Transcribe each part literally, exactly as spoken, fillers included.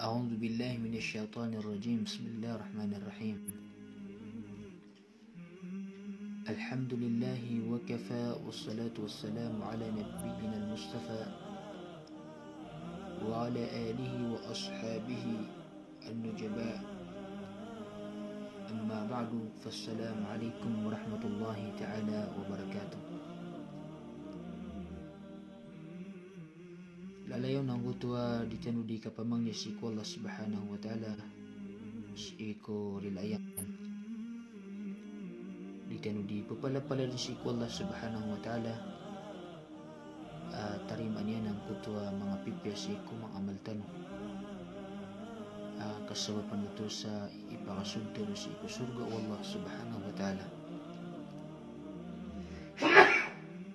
أعوذ بالله من الشيطان الرجيم. بسم الله الرحمن الرحيم. الحمد لله وكفى، والصلاة والسلام على نبينا المصطفى وعلى آله وأصحابه النجباء. أما بعد، فالسلام عليكم ورحمة الله تعالى وبركاته. Lalayon angkoto a di tano di kapamangni sii ko Allah Subhanahu wa Ta'ala, sii ko rila iyan. Di tano di pepalapaladen sii ko Allah Subhanahu wa Ta'ala, ah, tarimaan iyan angkoto a manga pipiya sii ko manga amal tano. Ah, kasabapan oto sa ipakasold tano sii ko sorga o Allah Subhanahu wa Ta'ala.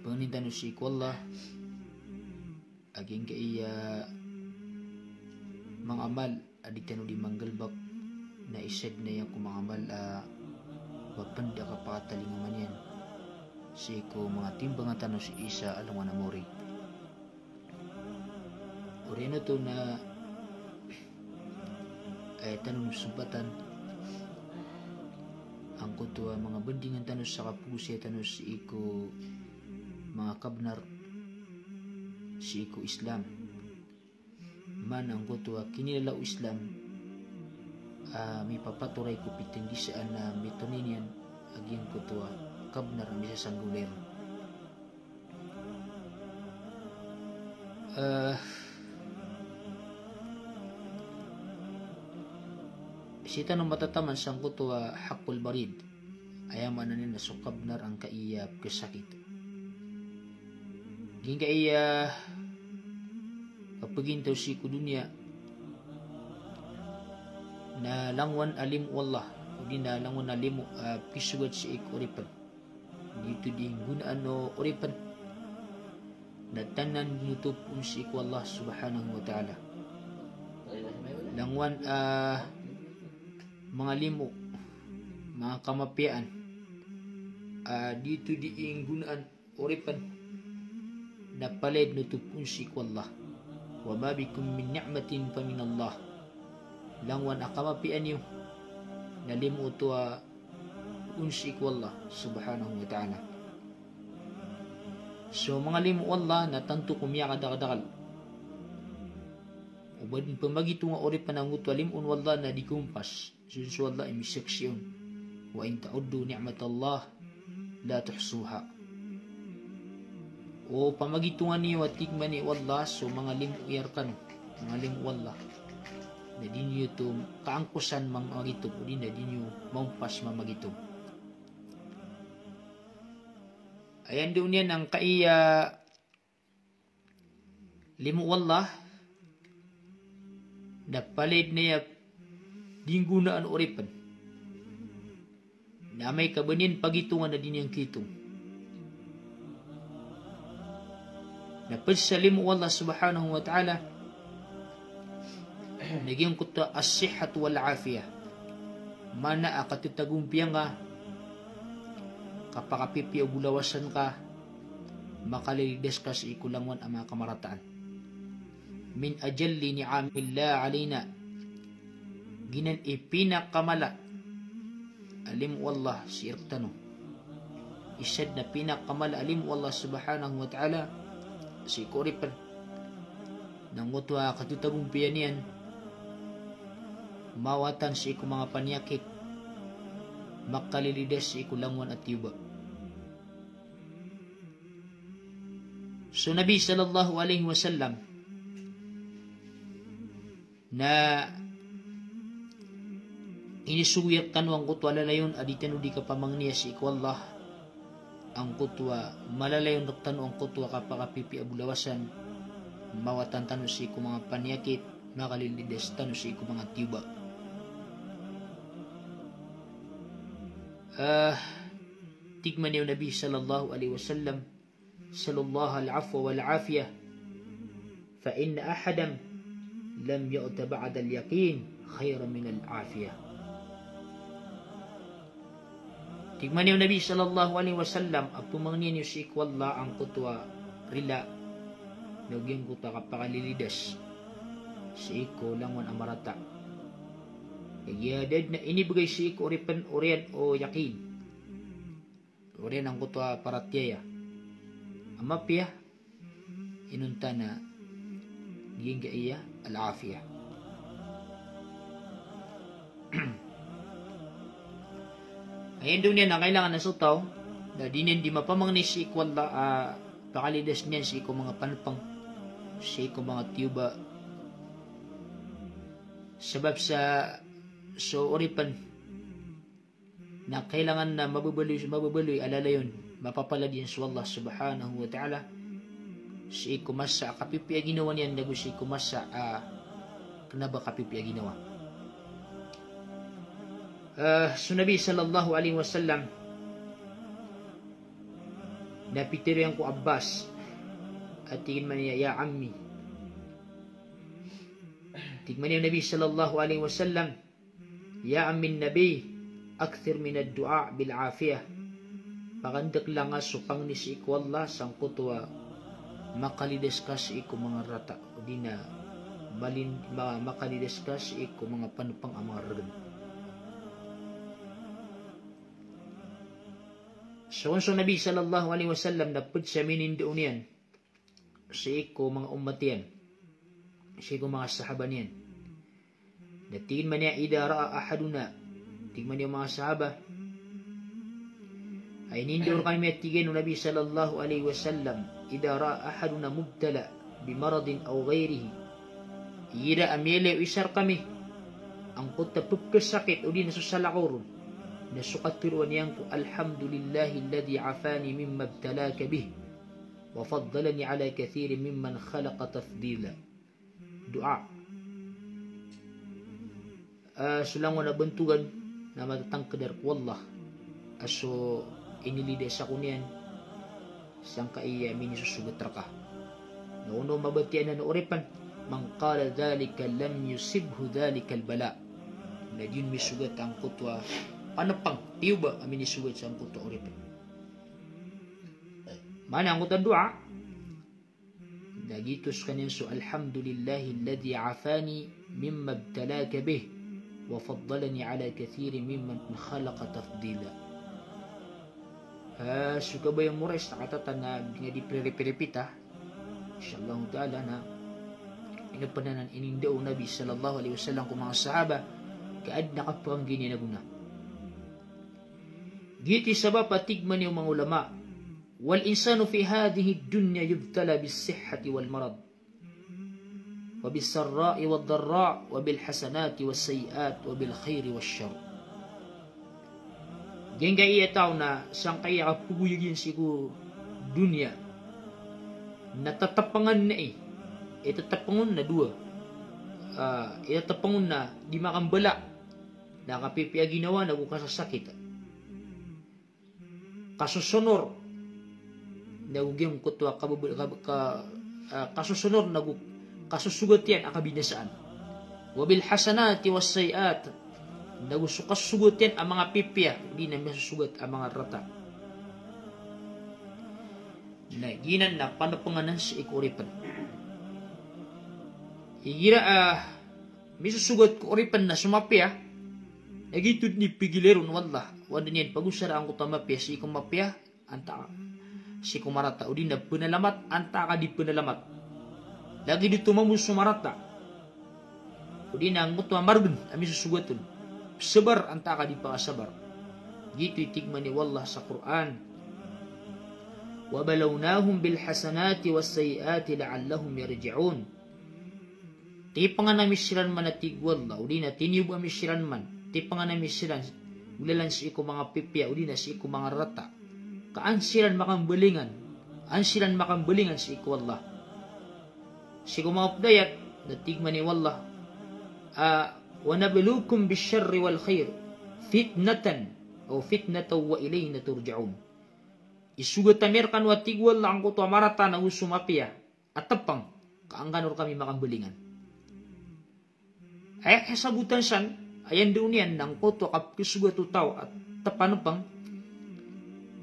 Pangnin tano sii ko Allah a giyangkaya manga amal a di tano di manggalebek na isa den aya ko manga amal a ba pen da kapakatalingoma niyan sii ko manga timbangan tano sii sa alongan a maori. Oriyan oto na aya tano sempatan angkoto a manga bandingan tano sa kapegosaya tano sii ko manga kabenar sii ko Islam. Man angkoto a kinilala o Islam a mipapatoray ko pitenggisaan a mitonin iyan a giyangkoto a kabenar a misasanggaw iran. Eh, sii tano matataman sangkoto a haqqul barid. Aya maana niyan na so kabenar angkaya pekesakit. Giyangkaya kapegintaw sii ko doniya na langowan a limo o Allah, odi na langowan a limo a pekisogat sii ko oripen. Giyoto di nggonaan o oripen na tanan ginotop on sii ko Allah Subhanahu wa Ta'ala. Langowan a manga limo, manga kamapiyaan a giyoto di nggonaan o oripen na palaya den otop on sii ko Allah. Wa ma bikum min ni'matin fa minallah. Langowan a kamapiyaan iyo na limo oto a on sii ko Allah Subhanahu wa Ta'ala. So manga limo o Allah na tanto ko miyakadakadakel. O ba den pamagitonga o oripen angkoto a limo on o Allah na di kompas. Sii so Allah i misaksi on, "Wa in ta'uddu ni'matallah la tuhsuha." O pamagitonga niyo a tig mambo o Allah so manga limo iyan rekano, manga limo o Allah, na di niyo oto kaangkosan mamagitong, odi na di niyo maompas mamagitong. Aya ndao niyan angkaya limo o Allah na palaya den aya di nggonaan o oripen. Na amay ka ba niyan pagitonga na di niyan kitong. Na ped sa limo o Allah Subhanahu wa Ta'ala na giyangkoto a as-sihhatu wal afiyah. Maana a katetagompiya ngka, kapakapipiya o bolawasan ka, makalilidas ka sii ko langowan a manga kamarataan. Min ajalli ni'amillah alaina. Giyanan i pinakamala a limo o Allah sii rektano. Isa den a pinakamala a limo o Allah Subhanahu wa Ta'ala sii ko oripen na angkoto a katetagompiya niyan mawatan sii ko manga paniyakit, makalilidas sii ko langowan a tiyoba. So Nabi sallallahu alaihi wasallam na inisogo iyan rektano angkoto a lalayon a di tano di kapamangniya sii ko Allah, angkoto a malalayon rektano angkoto a kapakapipiya a bolawasan, mawatan tano sii ko manga paniyakit, makalilidas tano sii ko manga tiyoba. Ah, tig mambo o Nabi sallallahu alaihi wasallam, "Salullah al-afwa wal afiyah, fa inna ahadan lam yu'ta ba'dal yaqin khairan minal afiyah." Tig mambo o Nabi sallallahu alaihi wasallam a pamangniya niyo sii ko Allah angkoto a rila, na giyangkoto a kapakalilidas. sii ko langon a marata. Kagiya da dn a inibgay sii ko oripen oriyan o yakin. Oriyan angkoto a paratiyaya a mapiya, inonta na giyangkaya al-afiyah. Aya ndoniyan na kailangan a so taw na di niyan di mapamangni sii ko Allah a pakalidas niyan sii ko manga panpang, sii ko manga tiyoba. Sabap sa so oripen na kailangan na mababaloy, mababaloy a lalayon, mapapalad iyan so Allah subhanahu wa ta'ala sii ko masa a kapipiya ginawa niyan, nago sii ko masa a kna ba kapipiya ginawa. Eh, so Nabi sallallahu alaihi wasallam na pitharo iyan ko Abbas, a tig iyan man iyan, "Ya ammi." Tig man iyan o Nabi sallallahu alaihi wasallam, "Ya ammi Nabi, akthir min ad-du'a bil afiyah." Pakandakla nga so pangni sii ko Allah sangkoto a makalidas ka sii ko manga rata, odi na malin-, ma-, makalidas ka sii ko manga panpang a manga rgn. So, so Nabi sallallahu alaihi wasallam na pd sa minindao niyan sii ko manga ummat iyan, sii ko manga sahaba niyan. Na tig iyan man iyan, "Idha ra'a ahaduna," tig man iyan o manga sahaba, a inindao rkami, a tig iyan o Nabi sallallahu alaihi wasallam, "Idha ra'a ahaduna mubtala bi maradin aw ghayrihi." Igira a miyailay o isa rkami angkoto a pphasakit odi na so salakaw ron, na so katharoa niyan ko, "Alhamdulillahi alladhi afani mimma ibtalaka bih, wa faddalani ala kathirin mimman khalaqa tafdila." Doa. Ah, so langon a bantogan na matatangkd rka ko Allah a so inilidas ako niyan sangkai a minisosogat rka. Na ono mabatiya anan o oripen, "Man qala dhalika lam yusibhu dhalikal bala." Na di on misogat angkoto a panpang, tiyoba a minisogat sangkoto a oripen. Maana angkoto a doa, na giyoto skaniyan so, "Alhamdulillahi alladhi afani mimma ibtalaka bih, wa faddalani ala kathirin mimman khalaqa tafdila." Ah, so kabaya mo rai sa katatan a di nga di prerepirepita, insha Allahu ta'ala, na ino pn anan inindao o Nabi sallallahu alaihi wasallam ko manga sahaba, ka adn a kapangginan a gona. Giyoto i sabap a tig man iyan o manga ulama, "Wal insanu fi hadhihi dunya yubtala bis sihhati wal marad, wa bis sarra'i wad darra', wa bil hasanati was sayyi'at, wa bil khairi wash sharr." Giyangkaya taw na sangkaya kapagoyag iyan sii ko doniya na tatapngan na i, eh, tatapngan na dowa. Ah, eh, tatapngan na di makambala, na kapipiya ginawa nago kasasakit. Kasosonor nago giyangkoto a kabab-, kab-, ka-, ah, kasosonor nago kasosogat iyan a kabinasaan. Wa bil hasanati was sayyi'at, nago so kasosogat iyan a manga pipiya, odi na misosogat a manga rata. Na giyanan na panpngan anan sii ko oripen. Igira, ah, misosogat ko oripen na so mapiya, na giyoto dn i pigilay ron o Allah. O anda niyan pagosara angkoto a mapiya sii ko mapiya, antaa sii ko marata, odi na pnalamat antaa ka di pnalamat. Lagid oto mambo so marata, odi na angkoto a margn a misosogat on, sabar antaa ka di pakasabar. Giyoto i tig man o Allah sa Qur'an, "Wa balawnahum bil hasanati was sayyi'ati la'allahum yarji'un." Tipngan ami siran man, a tig o Allah, odi na tiniyoba ami siran man, tipngan ami siran golalan sii ko manga pipiya, odi na sii ko manga rata, ka an siran makambalingan, an siran makambalingan sii ko Allah. Sii ko manga pd a ayat na tig man o Allah, ah, "Wa nablukum bish sharri wal khair fitnatan, aw fitnatan wa ilayna turja'un." Isogat ami rkano, a tig o Allah, angkoto a marata nago so mapiya a tpng, ka an kano rkami makambalingan. Aya kasabotan san, aya ndao niyan na angkoto a kapkhasogat o taw a tpanpng,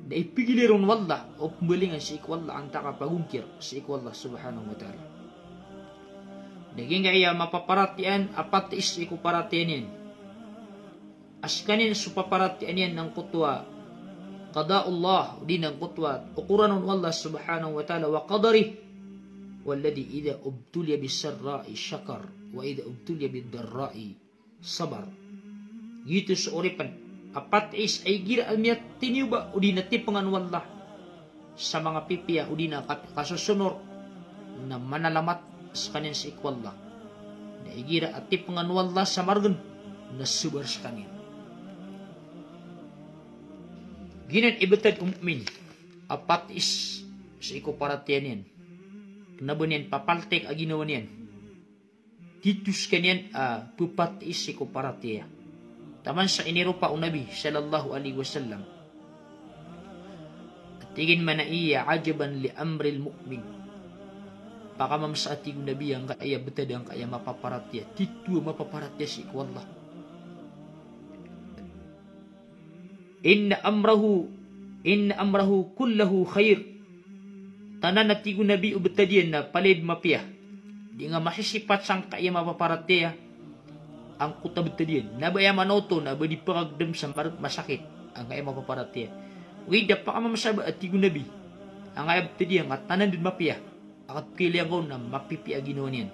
na ipigilay ron o Allah o pmbalingan sii ko Allah antaa ka pagongkir sii ko Allah subhanahu wa ta'ala. Na giyangkaya mapaparatiyayaan a patis i ko paratiyaya niyan a skaniyan so paparatiyayaan iyan angkoto a qada'ullah, odi na angkoto a okoran o Allah subhanahu wa ta'ala, wa qadarih, walladhi idha ubtuliya bis-sarra'i shakar, wa idha ubtuliya bid-darra'i sabar. Giyoto so oripn a patis a igira a miyatiniyoba odi na tipengan o Allah sa manga pipiya odi na kap-, kasosonor, na manalamat skaniyan sii ko Allah. Na igira a tipengan o Allah sa margn, na sabar skaniyan. Giyanan i btad o mu'min a patis sii ko paratiyaya niyan. Kna ba niyan papaltik a ginawa niyan. Tito skaniyan a pphatiis sii ko paratiyaya. Taman sa iniropa o Nabi sallallahu alaihi wasallam a tig iyan mambo a, "Ajaban li amril mu'min." Pakamamsa, a tig o Nabi, angkaya btad angkaya mapaparatiyaya, tito a mapaparatiyaya sii ko Allah. "Inna amrahu, inna amrahu kullahu khair." Tanan, a tig o Nabi, o btad iyan na palaya mapiya. Di nga masisipat sangkaya mapaparatiyaya angkoto a btad iyan. Na ba aya manoto, na ba di pakagdam sa mar-, masakit angkaya mapaparatiyaya. Ogaid na pakamamsa ba, a tig o Nabi, angkaya btad iyan ka tanan dn mapiya a kapkhailay angka on na mapipiya a ginawa niyan.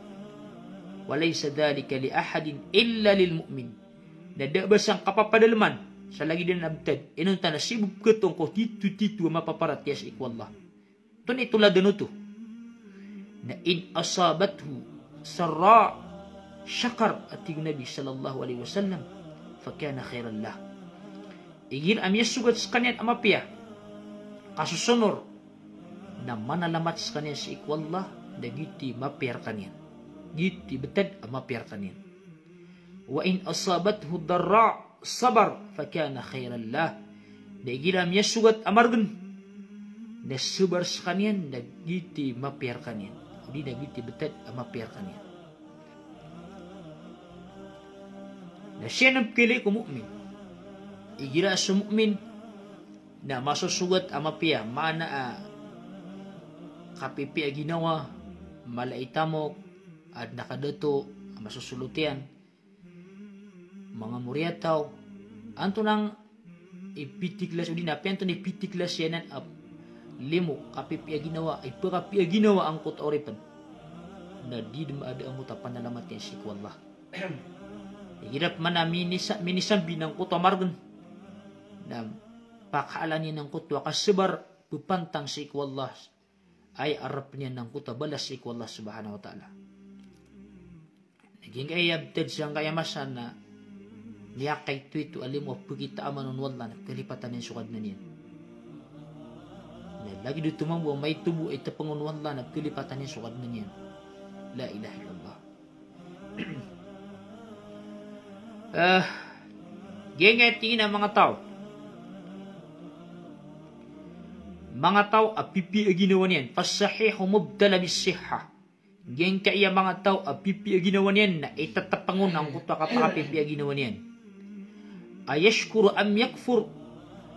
"Wa laysa dhalika li ahadin illa lil mu'min." Na da a ba sangkapapadalman sa lagid anan a btad inonta na sii bo pkhatong ko tito-tito a mapaparatiyaya sii ko Allah. Antonaa i toladan oto? Na, "In asabathu sarra shakar," a tig o Nabi sallallahu alaihi wasallam, "fa kana khairan lah." Igira a miyasogat skaniyan a mapiya, kasosonor, na manalamat skaniyan sii ko Allah, na giyoto i mapiya rkaniyan. Giyoto i btad a mapiya rkaniyan. "Wa in asabathu darra sabar, fa kana khairan lah." Na igira a miyasogat a margn, na sabar skaniyan, na giyoto i mapiya rkaniyan. Odi na giyoto i btad a mapiya rkaniyan. Na siya nan pkhailay ko mu'min. Igira so mu'min na masosogat a mapiya, maana a kapipiya a ginawa, mala i tamok, adn a kadato a masosolot iyan, manga moriyataw, antonaa i pitiklas, odi na apiya antonaa i pitiklas iyan anan a limo, kapipiya a ginawa, ipkhapiya a ginawa angkoto a oripn, na di dn maada angkoto a panalamat iyan sii ko Allah. Igira pman a minisa-, minisambi angkoto a margn, na pakhaala niyan angkoto a kasabar, pphantang sii ko Allah, aya arap niyan angkoto a balas sii ko Allah subhanahu wa ta'ala. Na giyangkaya btad sangkaya masa na miyakaito-ito a limo a pkitaaman on o Allah na pkhalipatan iyan so Kadnan iyan. Na lagid oto mambo a maito bo a itapang on o Allah na pkhalipatan iyan so Kadnan iyan. La ilaha illallah. Eh, giyangkaya tig iyan a manga taw. Manga taw a pipiya a ginawa niyan. Fas-sahihu mubtala bis-sihha. Giyangkaya manga taw a pipiya a ginawa niyan na itatapang on angkoto a kapakapipiya a ginawa niyan. Ayashkuru am yakfur,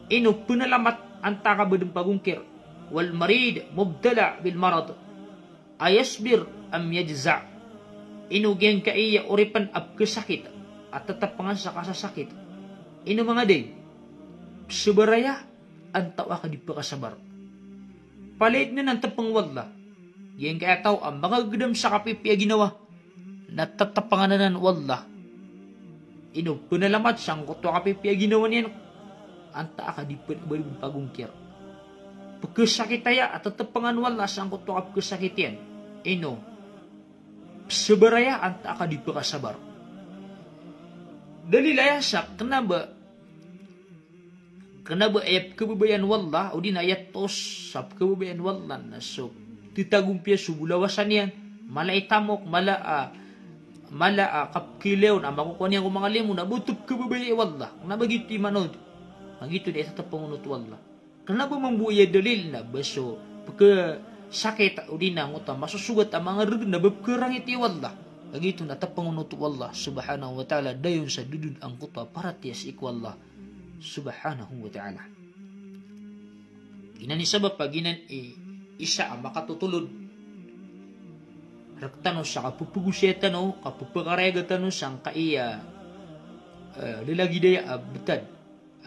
ino pnalamat antaa ka ba dn pagongkir. Wal marid mubtala bil marad. Ayasbir am yajza, ino giyangkaya oripn a pkhasakit a tatapangan sa kasasakit, ino mangaday, psabar aya antaa ka di pkasabar. Palaya dn anan tapang o Allah. Giyangkaya taw a makagdam sa kapipiya a ginawa na tatapangan anan o Allah. Ino pnalamat sangkoto a kapipiya a ginawa niyan antaa ka di pd-, ba dn pagongkir. Pkhasakit aya a tatapangan o Allah sangkoto a kapkhasakit iyan. Ino psabar aya antaa ka di pkasabar. Dalil aya sa kna ba, kna ba aya pkhababayaan o Allah, odi na aya toos sa pkhababayaan o Allah na so titagompiya so bolawasan iyan, mala i tamok, mala a, mala a kapkhailay on a makokowa niyan ko manga limo na ba oto pkhababayai o Allah. Kna ba giyoto i maana oto. Na giyoto i itatapang on oto o Allah. Kna ba mambo aya dalil na ba so pkhasakit odi na angkoto a masosogat a manga rgn na ba pkharangiti o Allah. Kagiya oto na tapang on oto o Allah subhanahu wa ta'ala, dayon sa da dn angkoto a paratiyaya sii ko Allah subhanahu wa ta'ala. Giyanan i sabap a giyanan i isa a makatotolod Rktano sa kapphagosaya tano, kapphakarayaga tano sangkaya, eh, lalagid aya a btad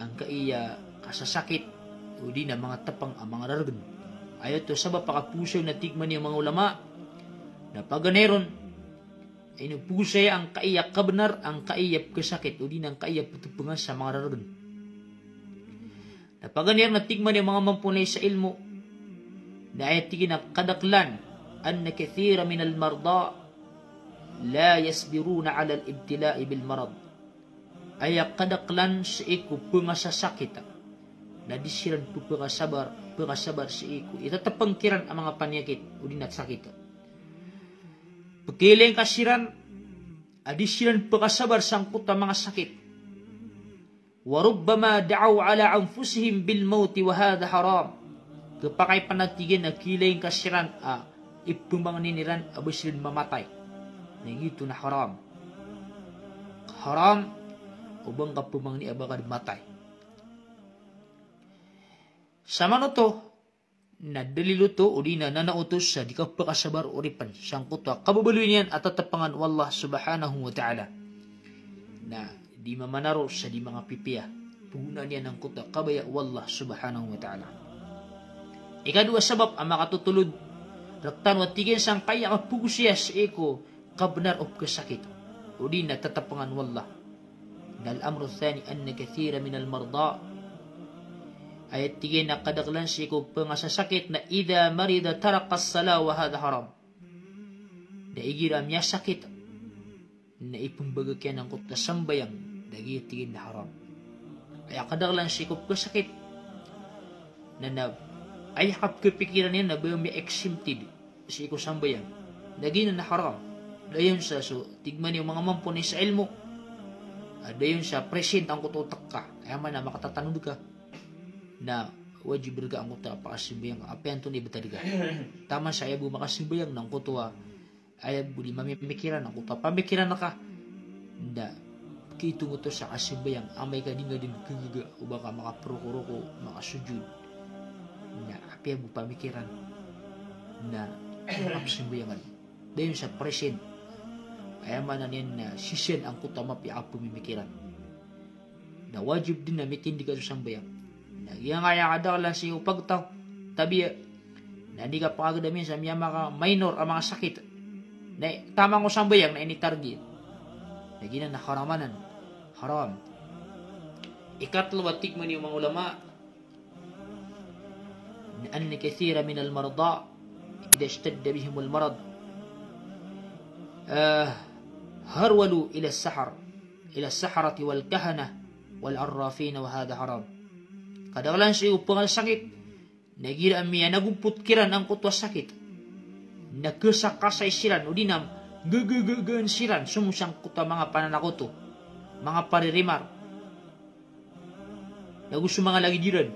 angkaya kasasakit odi na manga tpng a manga rargn. Aya oto sabap a kapphagosaya on a tig man iyan o manga ulama, na paganay ron, ino pphagosaya angkaya kabnar, angkaya pkhasakit odi na angkaya ptpngan sa manga rargn. Na paganay ron a tig man iyan o manga mamponay sa ilmo, na aya tig iyan a kadaklan, anna kathiran minal marda la yasbiruna alal ibtila'i bil marad. Aya kadaklan sii ko pngasasakit na di siran pphakasabar, pkasabar sii ko itatpng kiran a manga paniyakit odi na sakit. Pkhailay ngka siran a di siran pkasabar sangkoto a manga sakit. Wa rubbama da'aw ala anfusihim bil mawti wa hadha haram. Khapakay pn a tig iyan a khailay ngka siran a ipmangnin iran a ba siran mamatay. Na giyoto na haram. Haram o ba ngka pmangni a ba ka dn matay. Sa manoto, na dalil oto odi na nana oto sa di kapakasabar o oripn sangkoto a kababaloy niyan a tatpngan o Allah subhanahu wa ta'ala. Na di mamanaro sa di manga pipiya, pgonaan iyan angkoto a kabaya o Allah subhanahu wa ta'ala. Ikadowa sabap a makatotolod rktano a tig iyan sangkaya kapphagosaya sii ko kabnar o pkhasakit odi na tatpngan o Allah. Na al-amru thani anna kathiran minal marda. Aya tig iyan a kadaklan sii ko pngasasakit na idha marida taraka as-salah wa hadha haram. Na igira miyasakit na ipmbagak iyan angkoto a sambayang, na giya tig iyan na haram. Aya kadaklan sii ko pkhasakit na, na aya kapkhapikiran iyan na ba miya-exempted sii ko sambayang. Na giyanan na haram. Dayon sa so, tig man iyan o manga mamponay sa ilmo, a dayon sa present angkoto a otak ka. Aya maana a makatatanod ka. Na wajib rka angkoto a pakasambayang ka. Apiya antonaa i btad ka. Taman sa aya bo makasambayang na angkoto a, aya bo di mamimikiran angkoto a pamikiran ka. Na khaitong oto sa kasambayang, amay ka di nga dn khagaga o ba ka makaproko-roko, makasujud. Na apiya bo pamikiran na kapsambayang ka dn. Dayon sa present. Aya maana niyan na sisii angkoto a mapiya a pamimikiran. Na wajib dn a mitindg ka so sambayang. Na giyangkaya kadaklan sii ko pagtaw, tabiya. Na di ka pakagdam iyan sa miyamaka minor a manga sakit. Na taman ko sambayang na initarget. Na giyanan na haram anan. Haram. Ikatlo a tig man iyan o manga ulama, anna kathiran minal marda idha ishtadda bihimul marad, eh, harwalu ila sahar, ila saharati wal kahana wal arrafina wa hadha haram. Kadaklan sii ko pngasasakit na igira a miyanagompot kiran angkoto a sakit na khasakasay siran odi na gagagagaan siran so manga sangkoto a manga pananakoto, manga paririmar. Nago so manga lagid iran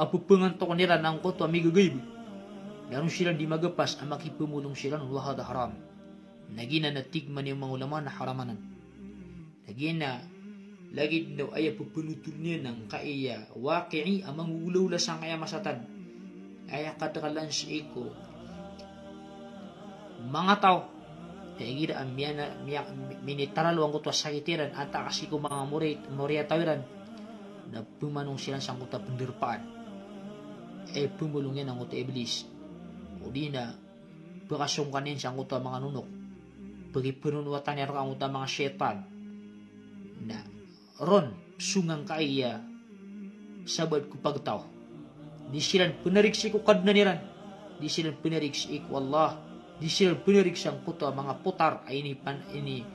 a pphangantokan iran angkoto a migagaib. Na ron siran di magapas a makipmolong siran, wa hadha haram. Na giyanan a tig man iyan o manga ulama na haram anan. Na giyanan a lagid o aya pphanotol niyan angkaya waqi'i a manggolawla sangkaya masa tano. Aya kadaklan sii ko manga taw, na igira a miyana, miya, minitaralo angkoto a sakit iran, antaa ka sii ko manga mori, moriyataw iran, na pmanong siran sangkoto a pndarpaan. Eh, pmolong iyan angkoto a Iblis. Odi na pakasongkan iyan sangkoto a manga nonok. Pagipnonowatan iyan rka angkoto a manga shaytan. Na ron so ngangkaya sabaad ko pagtaw. Di siran pnarig sii ko Kadnan iran. Di siran pnarig sii ko Allah. Di siran pnarig sangkoto a manga potar a inipan, ini,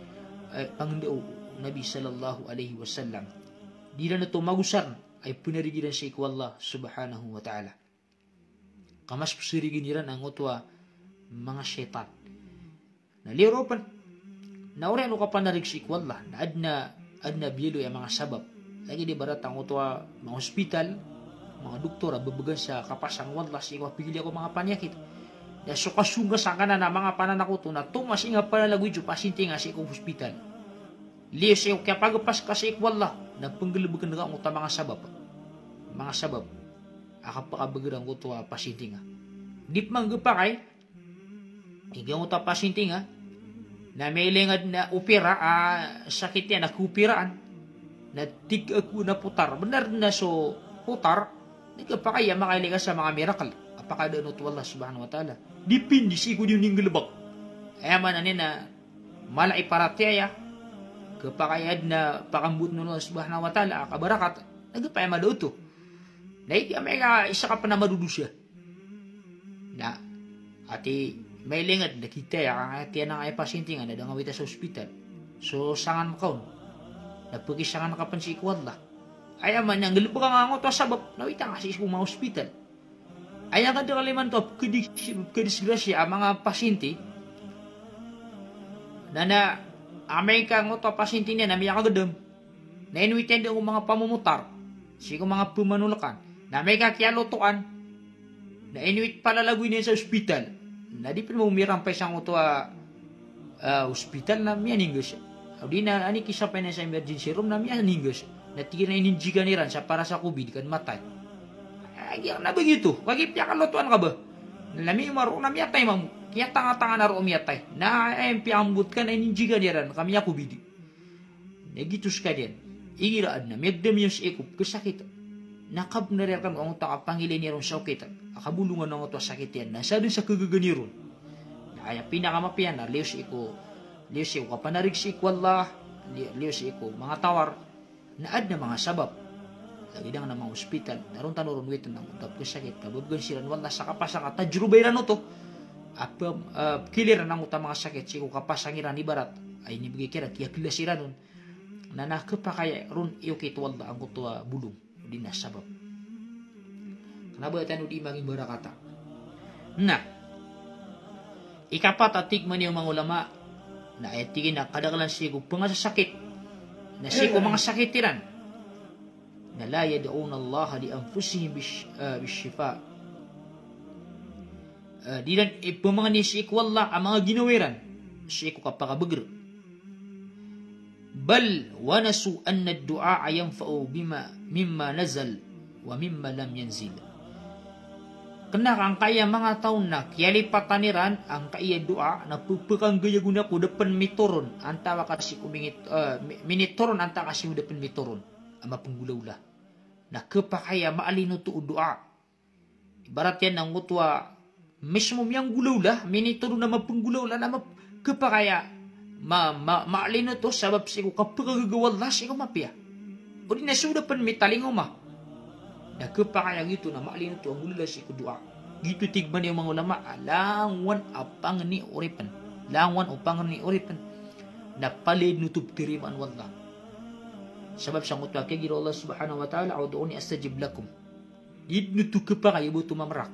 eh, pangndao o Nabi sallallahu alaihi wasallam. Di iran oto magosar a ipnarig iran sii ko Allah subhanahu wa ta'ala. Ka mas psarigan iran angkoto a manga shaytan. Na liyo ron pn. Na oriyan o kapanarig sii ko Allah, na adn a, adn a biyaloy a manga sabap. Lagid ibarat angkoto a manga hospital, manga doktor a bbgan sa kapasang o Allah sii ko kapigilaya ko manga paniyakit. Na so kasong ka sangkanan a manga pananakoto na tomo a sii nga panalagoy so pasyente nga sii ko hospital. Liyo sii ko kiyapagpas ka sii ko Allah, na pnggalbkn ka angkoto a manga sabap. Manga sabap a kapakabagr angkoto a pasyente nga. Di pman gpakay, Tig angkoto a pasyente nga, na miyailay nga den a opera, ah, sakit iyan a kaopiraan. Na tig ako na potar. Benar den a so potar, na khapakay a makailay ka sa manga miracle a pakadaan oto o Allah subhanahu wa ta'ala. Dipindi sii ko di on inggalebek. Aya maana niyan na mala i paratiyaya, khapakay a den a pakamboten o Allah subhanahu wa ta'ala a kabarakat, na khapakay a mada oto. Na ig amay ka isa ka pen a madodosa. Na ati, mailay nga den a khitaya ka, ati, anan a pasyente nga na da nga awita sa ospital. So sangan ka on, na pekisangan ka pen sii ko Allah. Aya maana niyan, nggalebeka nga angkoto a sabap, na awita nga sii ko manga ospital. Aya kadaklan imanto a pekedi-, pekadisgrasya a manga pasyente. Na, na amay ka angkoto a pasyente niyan na miyakagedam, na inowit iyan den ko manga pamomotar sii ko manga pemanolekan. Na amay ka kiyalotoan, na inowit palalagoy niyan sa ospital. Na di pen mambo mirampay sangkoto a, ah, ospital na miyaningges. Odi na anikisapay niyan sa emergency room na miyaningges. Na tig iran a ininjigan iran sa para sa covid ka den matay. Ay, giya na begitu. Kagiya piyakalotoan ka ba, na lamiyo man roo na miyatay mambo. Kiyatangatangan a roo miyatay. Na, eh, piyakambot ka na ininjigan iran ka miya-covid. Na giyoto sekaniyan, igira aden a miyagedam iyan sii ko kesakit, na kabenar iyan rkano angkoto a kapangilay niyan ron sa okit a kabolongan angkoto a sakit iyan, na sadn sa kagaga niyan ron. Na aya pinakamapiya na liyo sii ko, liyo sii ko kapanarig sii ko Allah, li-, liyo sii ko manga tawar, na aden a manga sabap. Lagid anan a manga ospital, na ron tano ron witen angkoto a kesakit, kabegan siran o Allah sa kapasang a tajroba iran oto. Apa, ah, kiliran angkoto a manga sakit sii ko kapasang iran ibarat a inibegay kiran, kiyakelas iran on. Na, na khapakay a ron iyokit o Allah angkoto a bolong, odi na sabap. Kena ba tano di mangibarakata. Na ikapat a tig man iyan o manga ulama, na aya tig iyan a kadaklan sii ko pengasasakit, na sii ko manga sakit iran, na la yad'una Allah li anfusihim bish-, eh, bishifa. Eh, di iran ipemangni sii ko Allah a manga ginawa iran sii ko kapakabeger. Bal wa nasu anna ad-du'a yanfa'u bima, mimma nazal wa mimma lam yanzil. Kena ka angkaya manga taw na kiyalipatan iran angkaya doa na pepekanggayagon ako da pen mitoron antaa ka sii ko mingit-, eh, mi-, minitoron antaa ka sii ko da pen mitoron a mapenggolawla. Na khapakay a maalin oto o doa. Ibarat iyan angkoto a mismo miyanggolawla, minitoron a mapenggolawla, na map-, khapakay a ma-, ma-, maalin oto sabap sii ko kapekagaga o Allah sii ko mapiya. Odi na so da pen mitalingoma. Na khapakay a giyoto na maalin oto a nggolawla sii ko doa. Giyoto tig man iyan o manga ulama a langowan a pangni o oripen. Langowan o pangni o oripen. Na palaya den oto petarimaan o Allah. Sabap sangkoto a kagira o Allah subhanahu wa ta'ala, "Ud'uni astajib lakum." Di den oto khapakay a ba oto mamerak.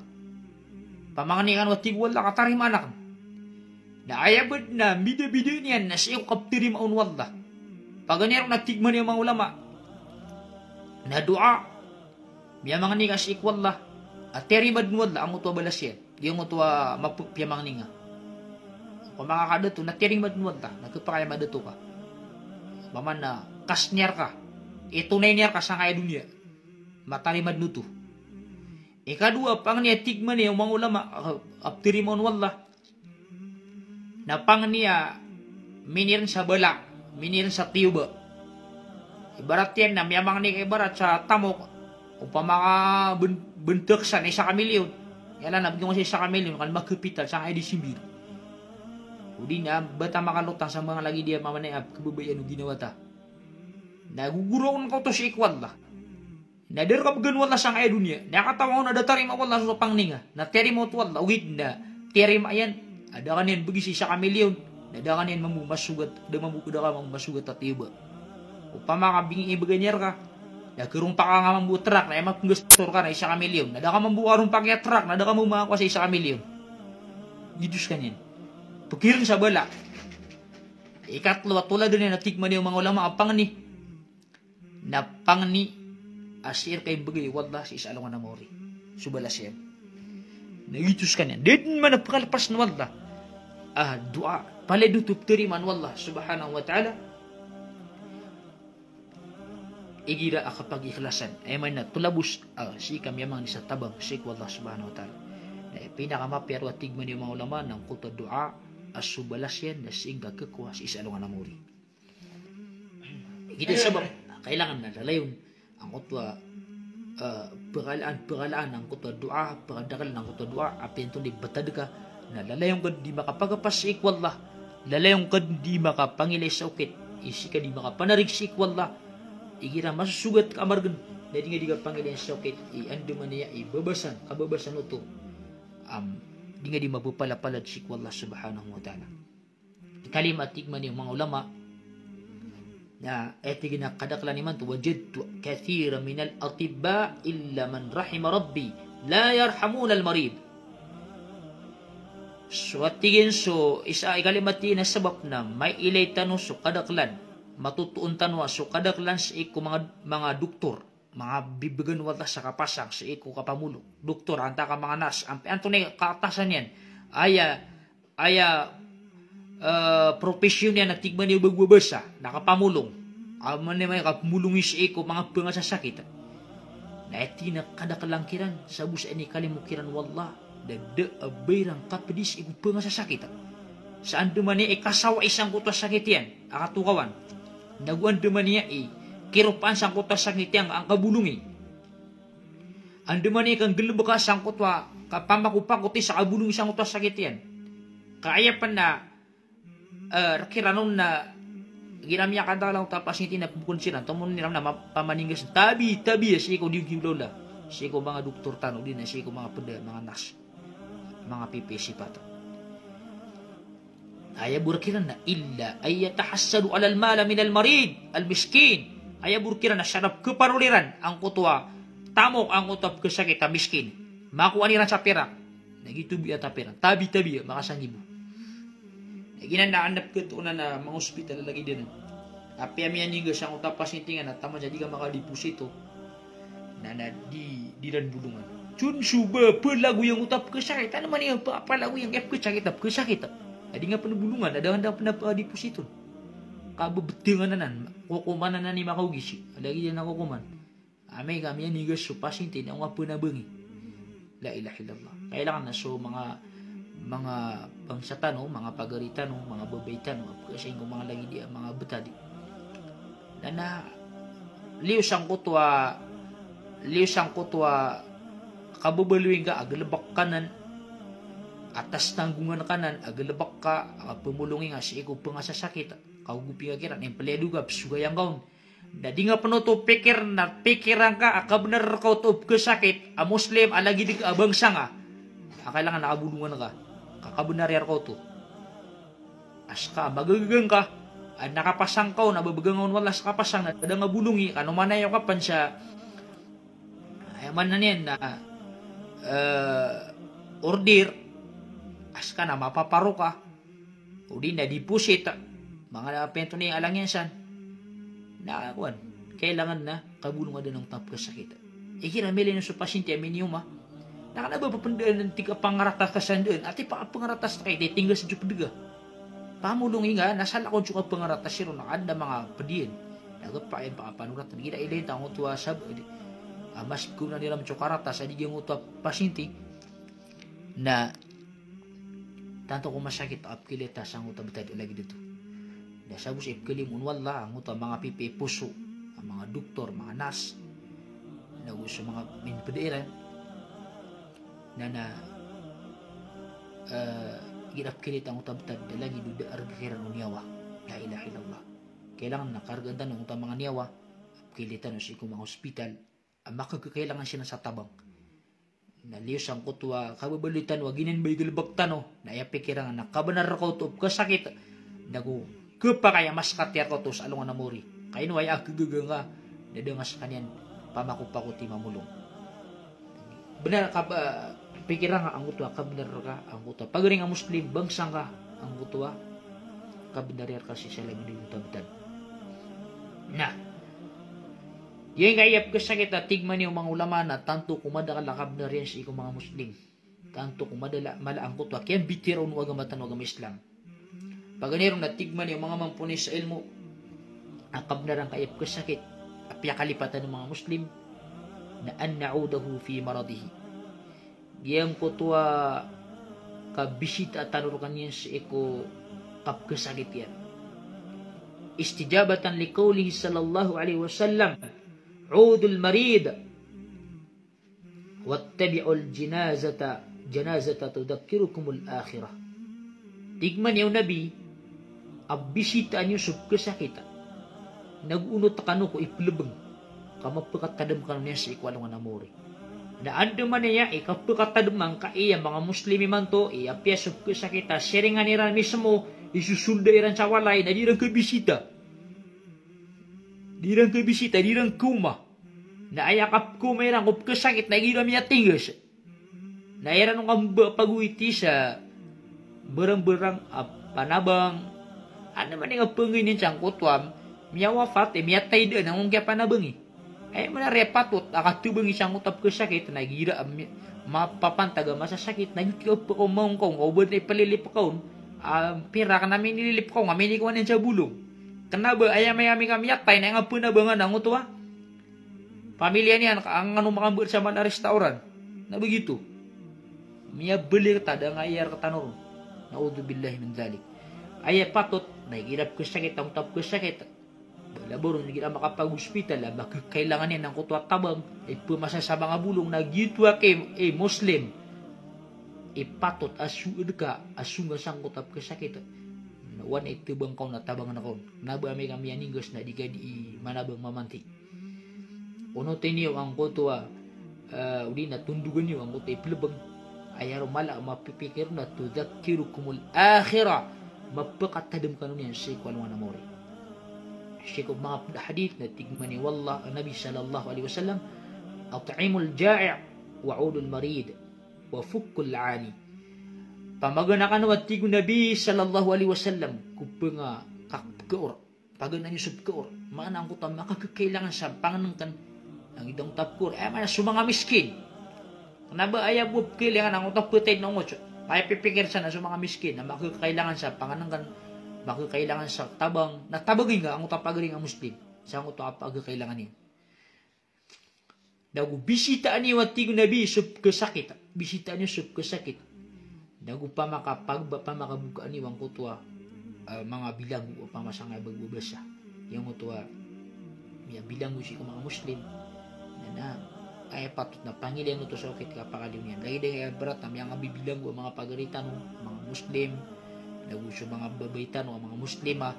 Pamangni kano a tig o Allah ka tarimaan aken. Na aya ba den a mbidabida niyan na sii ko kapetarimaan o Allah. Paganay ron a tig man iyan o manga ulama na doa, miyamangni ka sii ko Allah a tiyarima den o Allah angkoto a balas iyan. Giyangkoto a mape-, piyamangni nga. Opama ka kadato na tiyarima den o Allah, na khapakay a madato ka. Opama na kas niyan rka, itonay niyan rka sangkaya doniya, matarima den oto. Ikadowa, pangni a tig man iyan o manga ulama a, a petarimaan o Allah na pangni a miniren sa bala, miniren sa tiyoba. Ibarat iyan na miyamangni ka ibarat sa tamok, opama ka ben-, bentek sa na isa ka milyon. Aya na begi ngka sa isa ka milyon, ka lima kapital sangkaya December. Odi na ba ta makalotang sa manga lagid iyan, opama na aya kababayaan o ginawa ta. Na gogoraon ka oto sii ko Allah. Na da rka began o Allah sangkaya doniya. Na katawan on a da tarima o Allah so pangni nga. Na tiyarima oto o Allah. Ogaid na tiyarima iyan a da ka niyan begi sa isa ka milyon. Na da ka niyan mambo masogat, da mambo, da ka mambo masogat a tiyoba. Opama ka begi, ibegay niyan rka, na karompaka nga mambo trak, na aya mapenggastor ka na isa ka milyon. Na da ka mambo karompaki a trak, na da ka mambo makakowa sa isa ka milyon. Giyoto sekaniyan. Pekiren sa bala. Ikatlo a toladan iyan a tig man iyan o manga ulama a pangni na pangni a sii rka imbegay o Allah sii sa alongan a maori so balas iyan. Na giyoto sekaniyan. Da den man a pekalpas o Allah a doa, palaya den oto petarimaan o Allah subhanahu wa ta'ala. Igira a kapagikhlasan. Aya maana na tolabos, ah, sii ka miyamangni sa tabang sii ko Allah subhanahu wa ta'ala. Na Pinakamapiya roo a tig man iyan o manga ulama na angkoto a doa a so balas iyan na sii ngka khakowa sii sa alongan a maori. Giyoto i sabap a kailangan na lalayon angkoto a, eh, pagalaan, pagalaan angkoto a doa, pagadakl angkoto a doa, apiya antonaa i btad ka, na lalayon ka di makapagapas sii ko Allah, lalayon ka di makapangilay sa okit, i sii ka di makapanarig sii ko Allah, igira masosogat ka a margn, na di nga di kapangilay sa okit, i andamanaya i babasan, kababasan oto, am, di nga di mapapalapalad sii ko Allah subhanahu wa ta'ala. Kalima a tig man iyan o manga ulama, na, eh, tig iyan a kadaklan imanto, "Wajadtu kathiran minal atibba illa man rahima Rabbi, la yarhamunal marid." So, a tig iyan so, isa, ikalima tig iyan a sabap na mailay tano so kadaklan, matotoon tano a so kadaklan sii ko manga, manga doktor, manga bibgan o Allah sa kapasang, sii ko kapamolong. Doktor, antaa ka manga nas, amp-, antonaa i kaatasan iyan. Aya, aya, eh, profession iyan a tig man iyan o bago a basa, na kapamolong. Aya man iyan kapamolong sii ko manga pangasasakit. Na aya tig iyan a kadaklan kiran, sabap sa inikalimo kiran o Allah, da, da a ba iran kapdi sii ko pangasasakit. Sa andamanaya i kasawai sangkoto a sakit iyan a katokawan. Nago andamanaya i kiropaan sangkoto a sakit iyan a kabolongi. Andamanaya i kanggalbka sangkoto a kapamakopakoti sa kabolongi sangkoto a sakit iyan. Ka aya pn a, eh, rk iran on na igira miyakadakl angkoto a pasyente na pmbokon siran, tomon iran na ma-, pamaninggas, tabi, tabi, sii ko di giwlawla. Sii ko manga doktor tano, di na sii ko manga pd, manga nas. Manga pipiya i sipat. Aya bo rk iran na, "Illa an yatahassadu alal mala minal marid, al miskin." Aya bo rk iran na sa da pkhaparoli ran angkoto a tamok angkoto a pkhasakit a miskin. Makowaan iran sa pirak. Na giyoto bo i atap iran. Tabi-tabi, makasanggibo. Na giyanan na adn a pkhatoon a manga hospital a lagid anan. Apiya miyaninggas angkoto a pasyente nga na taman sa di ka makadiposito, na, na di, di ran bolongan. Jon so ba, palagoy angkoto a pkhasakit. Andamanaya i pa-, palagoy angkai a pkhasakit, a pkhasakit. Na di nga pn bolongan, na da nga pn a padipositon. Kabebtengan anan, kokoman anan i makaogis. Lagid anan a kokoman. Amay ka miyaninggas so pasyente na o nga pn a bangi. La ilaha illallah. Kailangan na so manga, manga bangsa tano, manga pagari tano, manga babay tano, a pkhasaing ko manga lagid iyan a manga btad. Na, na, liyo sangkoto a, liyo sangkoto a kababaloy ngka a galbk ka nan, atas tanggongan ka nan, a galbk ka, a pmolongi nga sii ko pangasasakit. Kaogopi ngka kiran, empleyado ka, psogayan ka on. Na di nga pn oto pikir na pikiran ka a kabnar rka oto o pkhasakit a Muslim a lagid ka a bangsa nga. A kailangan a kabolongan ka. Ka kabnar iyan rka oto. A ska a magagaga ngka a na kapasang ka on, a babgan ka on o Allah sa kapasang na da nga bolongi, kano manaya ka pn sa, aya maana niyan na, eh, order, a ska na mapaparo ka. O di na deposit, manga da pento ni alang iyan san. Na, kowan, kailangan na kabolongan dn angkoto a pkhasakit. Igira miyailay na so pasyente a minioma, na kna ba pphndaan tig a pangaratas ka san dn, ati pa pangaratas ka, iti tingga sa diyop dga. Pamolongi nga, na salakaw on so kapangaratas iron, na adn a manga pd iyan. Na gpa iyan pakapanoratan, igira ilay ta angkoto a sab-, a mas kona iran so karatas a di giyangkoto a pasyente. Na tanto ko masakit a pkhailay ta sangkoto a btad a lagid oto. Na sabap sa ipkhailay on o Allah angkoto a manga pipiya i poso a manga doktor, manga nas, nago so manga minipd iran. Na, na, eh, igira pkhailay ta angkoto a btad a lagid o da a rk iran o niyawa. La ilaha illallah. Kailangan na kargaan tano angkoto a manga niyawa a pkhailay tano sii ko manga hospital a makakakailangan siran sa tabang. Na liyo sangkoto a kababaloy tano a giyanan ba i galbk tano, na aya pikiran nga na kabnar rka oto o pkhasakit, nago khapakay a mas katiya rka oto sa alongan a maori. Ka ino aya a khagaga ngka, na da nga skaniyan pamakopakoti mamolong. Bnar ka ba, pikiran nga angkoto a kabnar rka, angkoto a pagari nga Muslim, bangsa ngka, angkoto a kabnar iyan rka sii sa lagid angkoto a btad. Na, giyangkaya pkhasakit a tig man iyan o manga ulama na tanto ko madakl a kabnar iyan sii ko manga Muslim. Tanto ko madala, mala angkoto a kiyambitiyaroon o agama tano a agama Islam. Paganay ron na tig man iyan o manga mampoon sa ilmo a kabnar angkaya pkhasakit a piyakalipatan o manga Muslim na an na'udahu fi maradihi. giyangkoto a kabisita tano rkaniyan sii ko kapkhasakit iyan. Istijabatan liqawlihi sallallahu alaihi wasallam, "Udul marid, wattabi'ul janazata, janazata tudhakkirukumul akhirah." Tig man iyan o Nabi, a bisitaan iyo so pkhasakit, nago onot kano ko iplbng, ka mapkhatadan kano niyan sii ko alongan a mori. Na andamanaya i kapkhatadan angkaiya manga Muslim imanto, i apiya so pkhasakit a siringan iran mismo, isosolda iran sa walay, na di iran khabisita. Di iran khabisita, di iran khaoma. Na aya kapkhaoma iran ko pkhasakit na igira miyatinggas. Na iran o kamba pagowiti sa barang-barang a panabang. Andamanaya i kapangnin sangkoto a miyawafat, e, miyatay dn a ngongkiya panabangi. Aya maana riya patot a katabang i sangkoto a pkhasakit na igira a mi-, mapapantag a masasakit na giyoto i kapkhaoma ngka, o ba dn ipalilip ka on a pirak na minililip ka on a minikowa niyan sa bolong. Kna ba aya maya ami ka miyatay na aya nga panabangan angkoto a pamilya niyan, ka angkano makambal sa mala restaurant. Na begitu. Miyabali rktano, da nga aya rktano ron. Na'udhubillahi min dhalik. Aya patot na igira pkhasakit angkoto a pkhasakit, bala ba ron igira makapaghospital a makakailangan iyan angkoto a tabang, ipmasa sa manga bolong, na giyoto a ki, e, Muslim, i patot a soad ka a songa sangkoto a pkhasakit. Na oway, itabang ka on na tabangn ka on. Kna ba amay ka miyaninggas na di ka di manabang mamanti. Onoten iyo angkoto a, e, odi na tondogn iyo angkoto a iplbng. Aya ron mala a mapipikir na tudhakkirukumul akhirah. Mapkhatadan kano niyan sii ko alongan a mori. Sii ko manga pd a hadith na tig man iyan o Allah, Nabi sallallahu alaihi wasallam, "At'imul ja'i', wa'udul marid, wa fukkul 'ani." Pamagana kano, a tig o Nabi sallallahu alaihi wasallam, ko pngakakpkhaor. Paganaan iyo so pkhaor. Maana angkoto a makakakailangan sa pangnngkn. Lagid angkoto a pkhaor, e, maana so manga miskin. Kna ba aya bo pkhaor iyan angkoto a ptay na ongot. Aya pipikir san na so manga miskin a makakailangan sa pangnngkn, makakailangan sa tabang. Na tabangin ka angkoto a pagari a Muslim sangkoto a kapkhakailangan iyan. Nago bisitaan iyo, a tig o Nabi, so pkhasakit. Bisitaan iyo so pkhasakit. Nago pamakapag-, pamakabokaan iyo angkoto a, e, manga bilanggo a pamasa nga ba babasa. Giyangkoto a miyabilanggo sii ko manga Muslim. Na, na aya patot na pangilayn oto so okit a kapakaliyo niyan. Lagid angkaya ibarat a miyangabibilanggo a manga pagari tano, manga Muslim, nago so manga babay tano a manga Muslima.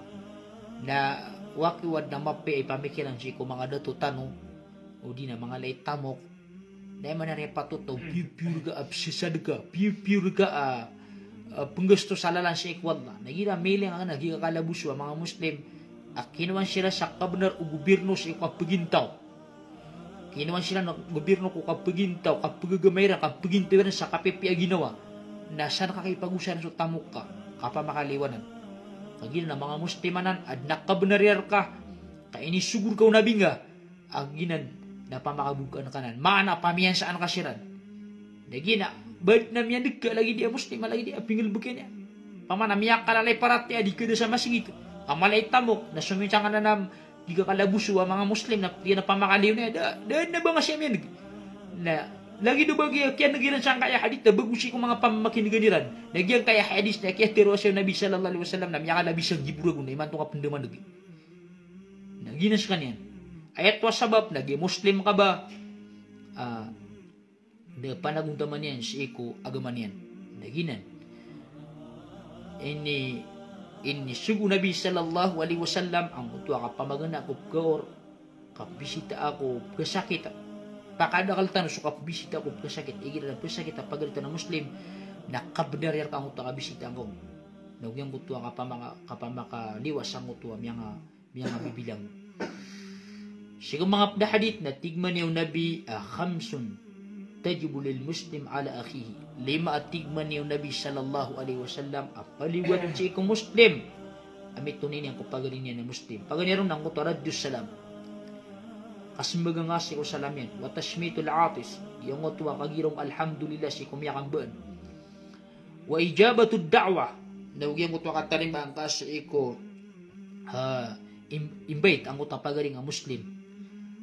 Na wakiwad na mapiya i pamikiran sii ko manga dato tano, odi na manga lay tamok. Na aya maana riya patot na o piyopiyor ka a pzasadka, piyopiyor ka a, a, pnggasto sa lalan sii ko Allah. Na igira miling angkanan a gii ka kalaboso a manga Muslim a kinowan siran sa kabnar o gobirno sii ko kapgintaw. Kinowan siran o gobirno ko kapgintaw, kapgagama iran, kapgintaw iran sa kapipiya a ginawa. Na san ka kaipagosaran so tamok ka, kapamakaaliyo anan. Kagiya na manga Muslim anan, adn a kabnar iyan rka, ka inisogo rka o Nabi ngka, a giyanan na pamakabokaan ka anan. Maana pamiyansaan ka siran. Na giyanan, ba adn a miyandg ka lagid iyan a Muslim, lagid iyan a pinglbk iyan. Pamana miyakalalay paratiyaya, di ka da sa masgit. Ka mala i tamok, na sominsang anan a gii ka kalaboso a manga Muslim, na giyanan pamakaaliyo niyan, da, da adn a ba nga siya miyandg. Na lagid o ba giya kiyandg iran sangkaya hadith, da bago sii ko manga pamakin'gan iran. Na giyangkaya hadith na kiyatharo a sii o Nabi sallallahu alaihi wasallam na miyakalabi sa giborag on, na imanto ka pn da mandg. Na giyanan skaniyan. Aya oto a sabap na giya Muslim ka ba, a, da panagontaman iyan sii ko agama niyan. Na giyanan. Ini, inisogo o Nabi sallallahu alaihi wasallam angkoto a kapamagana ko pkhaor, kapbisita ko pkhasakit. Pakadakl tano so kapbisita ko pkhasakit. Igira na pkhasakit a pagari tano a Muslim, na kabnar iyan rka angkoto a kabisita ngka on. Na giyangkoto a kapamaka-, kapamakaliyo sangkoto a miyanga miyangabibilang. Sii ko manga pd a hadith na tig man iyan o Nabi a, "Khamsun tajibu lil muslim ala akhihi." Lima a tig man iyan o Nabi sallallahu alaihi wasallam a paliyogat sii ko Muslim a mitonini niyan ko pagari niyan a Muslim. Pagari niyan ron angkoto a raddus salam. Kasmbag angka sii ko salam iyan. Wa tashmitul atis. Giyangkoto a kagiraw alhamdulillah sii ko miyakambaan. Wa ijabatud da'wah, na giyangkoto a katarima angka sii ko, ha, im-, invite angkoto a pagari a Muslim.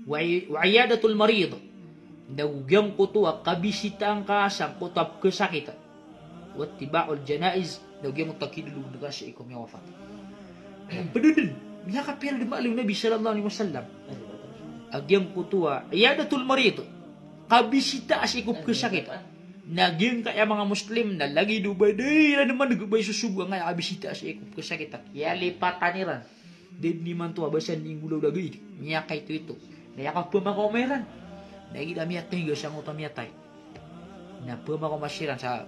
Wa i-, wa iyadatul marid, Na giyangkoto a kabisitaan ka sangkoto a pkhasakit. Wattiba'ul janaiz, na giyangkoto a kidolog ka sii ko miyawafat. Pd dn, miyakapira dn, maaloy o Nabi sallallahu alaihi wasallam a giyangkoto a iyadatul marid, kabisita sii ko pkhasakit. Na giyangkaya manga Muslim na lagid o ba di iran man'g ba isosogo angkaya kabisita sii ko pkhasakit a kiyalipatan iran. Da dn imanto a ba san di nggolaola gii, miyakaito-ito. Na aya kaphamakaoma iran, na igira miyatay, ga sangkoto a miyatay. Na phamakaoma siran sa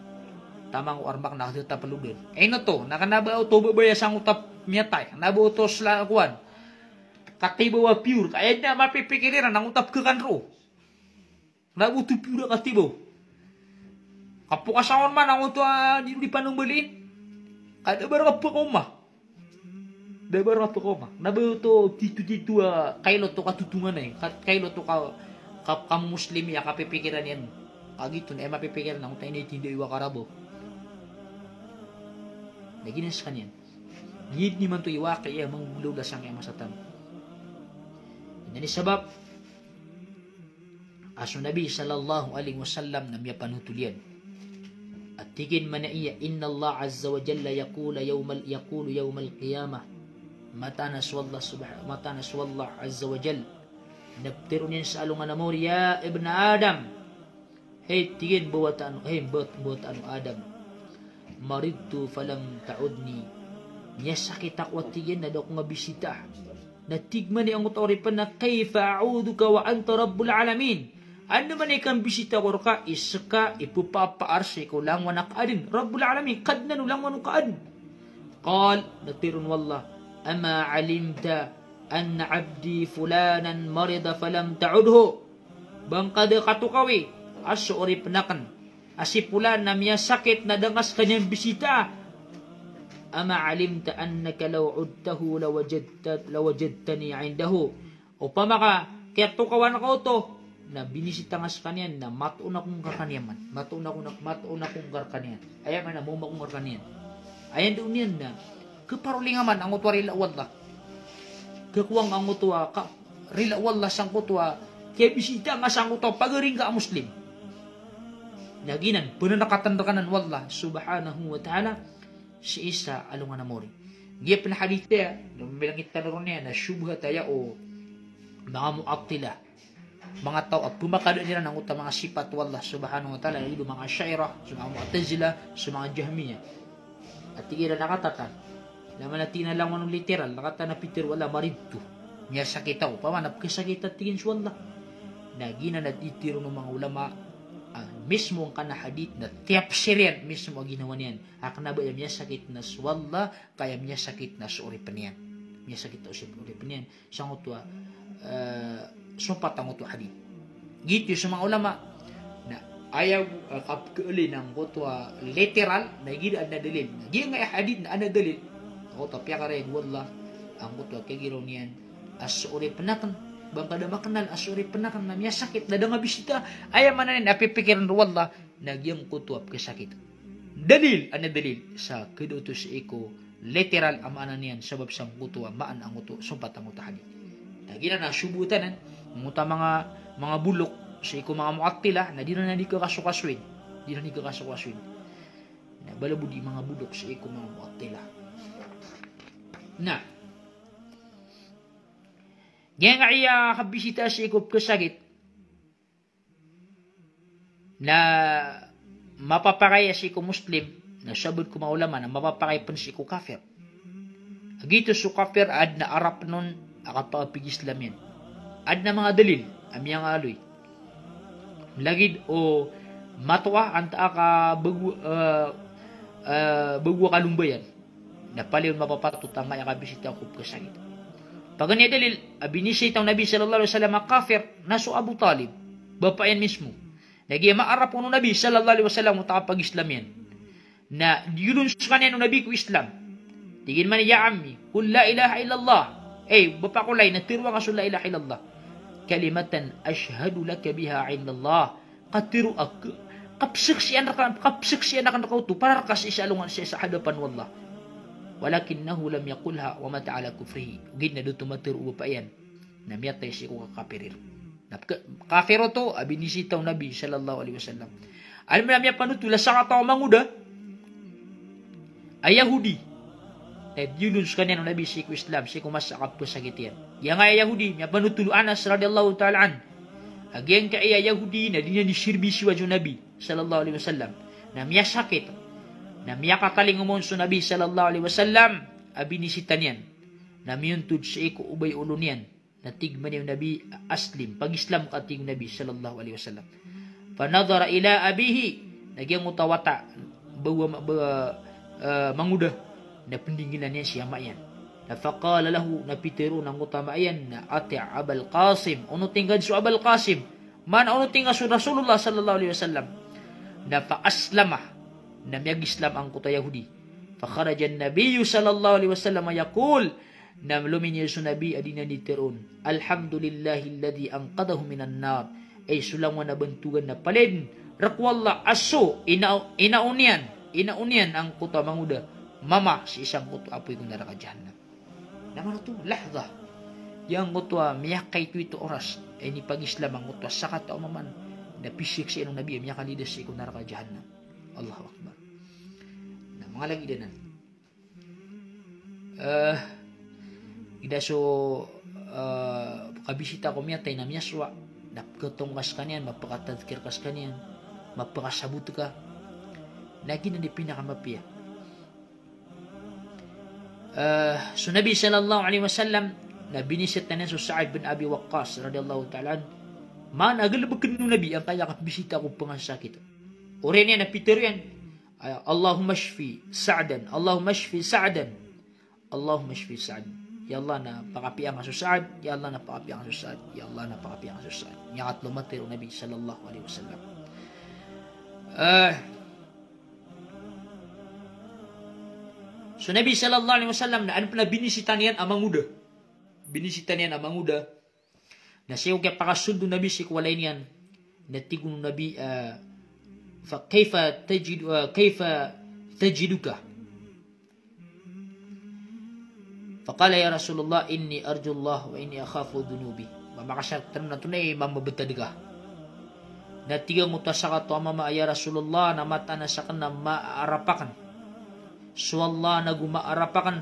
taman ko armak na khatataplod dn. Ino oto, na kna ba oto babaya sangkoto a miyatay, kna ba oto sla kowan, katibaw a piyor, ka aya dn a mapipikir iran na angkoto a pkhakan roo. Kna ba oto piyor a katibaw. Kapokasan on man angkoto a di, di panombali. Ka da ba rka pkhakaoma. Da ba rka pkhakaoma. Kna ba oto tito-tito a kailot o katotonganay. Ka-, kailot o ka-, ka-, kamuslimi a kapipikiran iyan. Kagiya oto na aya mapipikiran angkoto a initindao i Wakarabaw. Na giyanan skaniyan. Giya dn imanto i waqi' a manggolaola sangkaya masa tano. Giyanan i sabap a so Nabi sallallahu alaihi wasallam na miyapanotol iyan. A tig iyan man a iya, "Innallaha azza wa jalla yaqulu yawmal, yaqulu yawmal qiyamah." Mataan a so Allah subha-, mataan a so Allah azza wa jalla na ptharoon iyan sa alongan a mawri, "Ya ibna Adam." Hay, tig iyan, mbawataan, hay, mbaw-, mbawataan o Adam. "Maridtu falam ta'udni." Miyasakit ako, a tig iyan, na da ako ngka bisitaa. Na tig man i angkoto a oripn a, "Kayfa a'uduka wa anta rabbul alamin?" Anda man i kambisita ko rka, i ska i pphapaar sii ko langowan a kaadn, Rabbul Alamin, Kadnan o langowan o kaadn. Qal, na tharoon o Allah, "Ama alimta anna abdi fulanan marida falam ta'udhu?" Ba ngka da katokawi a so oripn akn a si Fulan na miyasakit na da ngka skaniyan bisitaa? "Ama alimta annaka law udtahu lawajadta-, lawajadtani indahu." Opama ka kiyatokawan ka oto, na binisita ngka skaniyan, na matoon ako ngka rkaniyan man. Matoon ako na, matoon ako ngka rkaniyan. Aya maana, maoma ako ngka rkaniyan. Aya ndao niyan na khaparolingan man angkoto a rila o Allah. Khakowa angkoto a ka-, rila o Allah sangkoto a kiyabisita ngka sangkoto a pagari ngka a Muslim. Na giyanan, pnanakatan rka nan o Allah subhanahu wa ta'ala sii sa alongan a mawri. Giya pn a hadith iyan, na miyailay tano ron iyan, na shubhat aya o manga Mu'attilah. Manga taw a pmakadaan iran angkoto a manga sipat o Allah subhanahu wa ta'ala, lagid o manga Asha'irah, so manga Mu'tazilah, so manga Jahmiyah. A tig iran a katatan. Na maana tig iran a langon o literal, na kataan a pitharo o Allah, "Maridtu." Miyasakit ako. Opama na pkhasakit a tig iyan so Allah. Na giyanan a titharoon o manga ulama, a, mismo angkanan a hadith na tiyapsir iyan mismo a ginawa niyan. A kna ba aya miyasakit na so Allah, ka aya miyasakit na so oripn iyan. Miyasakit na so oripn iyan. Sangkoto a, eh, sompat angkoto a hadith. Giyoto so manga ulama. Na aya, eh, kapkhailay angkoto a literal, na giya adn a dalil. Na giyangkaya hadith na adn a dalil. Angkoto a piyakarayag o Allah angkoto a kagiraw niyan a so oripn akn, ba ngka da maknal a so oripn akn na miyasakit na da ngka bisitaa. Aya maana niyan a pipikiran o Allah na giyangkoto a pkhasakit. Dalil, adn a dalil sa khada oto sii ko literal a maana niyan, sabap sangkoto a maana angkoto, sompat angkoto a hadith. Na giyanan a shubhat anan, angkoto a manga, manga bolok sii ko manga Mu'attilah, na di iran di kakasokasoin. Di iran di kakasokasoin. Na bala bo di manga bolok sii ko manga Mu'attilah. Na giyangkaya kabisita sii ko pkhasakit na mapapakay sii ko Muslim, na sabaad ko manga ulama na mapapakay pn sii ko kafir. Giyoto so kafir a adn a arap on a kapakapig-Islam iyan. Adn a manga dalil a miyangaaloy. Lagid o matoa antaa ka bago, eh, eh, bago a kalombayan. Na palaya on mapapatot angkaya kabisita ko pkhasakit. Paganay a dalil a binisita o Nabi sallallahu alaihi wasallam a kafir na so Abu Talib, bapa iyan mismo. Na giya maarap on o Nabi sallallahu alaihi wasallam o takapag-Islam iyan. Na diyolon skaniyan o Nabi ko Islam. Tig iyan man, "Ya ammi, qul la ilaha illallah." Ey, bapa ko lay, na tharoa ngka so la ilaha illallah. "Kalimatan ashhadu laka biha indallah." Katharo ak, kapsaksian rka, kapsaksian akn rka oto para rka sii sa alongan, sii sa hadapan o Allah. "Walakinnahu lam yaqulha wa mata ala kufrihi." Ogaid na da oto matharo o bapa iyan na miyatay sii ko kakapir iran. Ka-, kafir oto a binisita o Nabi sallallahu alaihi wasallam. Alm na miyapanotol a sakataw a mangoda a Yahudi. Na diyolon skaniyan o Nabi sii ko Islam, sii ko masa a kapasakit iyan. Giyangkaya Yahudi, miyapanotol o Anas radhiyallahu ta'ala anhu a giyangkaya Yahudi na di niyan di sirbisiyo o Nabi sallallahu alaihi wasallam. Na miyasakit, na miyakatalingoma on so Nabi sallallahu alaihi wasallam a binisita niyan. Na miyontod sii ko obay olo niyan. Na tig mambo o Nabi, "Aslim, pag-Islam ka," tig o Nabi sallallahu alaihi wasallam. Fanadhara ila abihi, na giyangkoto a wata, ba, ba, eh, mangoda, na pendingilan iyan si ama iyan. Na faqala lahu, na pitharo on angkoto a ama iyan, na, "Ati' Abal Qasim, onoting ka so Abal Qasim." Maana onoting ka so Rasulullah sallallahu alaihi wasallam. Na fa aslama, na miyag-Islam angkoto a Yahudi. Fa kharaja an-Nabiyyu sallallahu alaihi wasallam yaqul, na lominiyo so Nabi a di niyan di tharoon, "Alhamdulillahilladhi anqadhahu minan nar." Ay so langowan a bantogan na palaya den rk o Allah a so ina-, inaon iyan, inaon iyan angkoto a mangoda mama sii sangkoto a apoy ko naraka jahannam. Na maana oto, lahdha. Giyangkoto a miyakaito-ito a oras a inipag-Islam angkoto a sakataw a mama na pisiksian o Nabi a miyakalidas sii ko naraka jahannam. Allahu Akbar. Na manga lagid anan. Eh, igira so, eh, kabisita ko miyatay na miyasowa, na pkhatong ka skaniyan, mapakatadhkir ka skaniyan, mapakasabot ka. Na giyanan i pinakamapiya. Eh, so Nabi sallallahu alaihi wasallam, na binisita niyan so Sa'ad bin Abi Waqqas radhiyallahu ta'ala anhu. Maana a galbkn o Nabi angkaya kabisita ko pngasakit. Oriyan iyan na pitharo iyan, ah, "Allahumma shfi Sa'dan, Allahumma shfi Sa'dan." Allahumma shfi Sa'd. Ya Allah, na pakapiya ngka so Sa'd. Ya Allah, na pakapiya ngka so Sa'd. Ya Allah, na pakapiya ngka so Sa'd. Miyakatlo matharo o Nabi sallallahu alaihi wasallam. Eh, so Nabi sallallahu alaihi wasallam na adn pn a binisita niyan a mangoda. Binisita niyan a mangoda. Na sii ko kiyapakasold o Nabi sii ko walay niyan, na tig o Nabi, ah, fa kaifa tajidu, ah, kaifa tajiduka? Faqala, "Ya Rasulullah, inni arjullah wa inni akhafu dhunubi." Ba makasar tano na tonay mamabtad ka. Na tig angkoto a sakataw a mama a, "Ya Rasulullah, na mataan a sakn na maarap akn so Allah, nago maarap akn,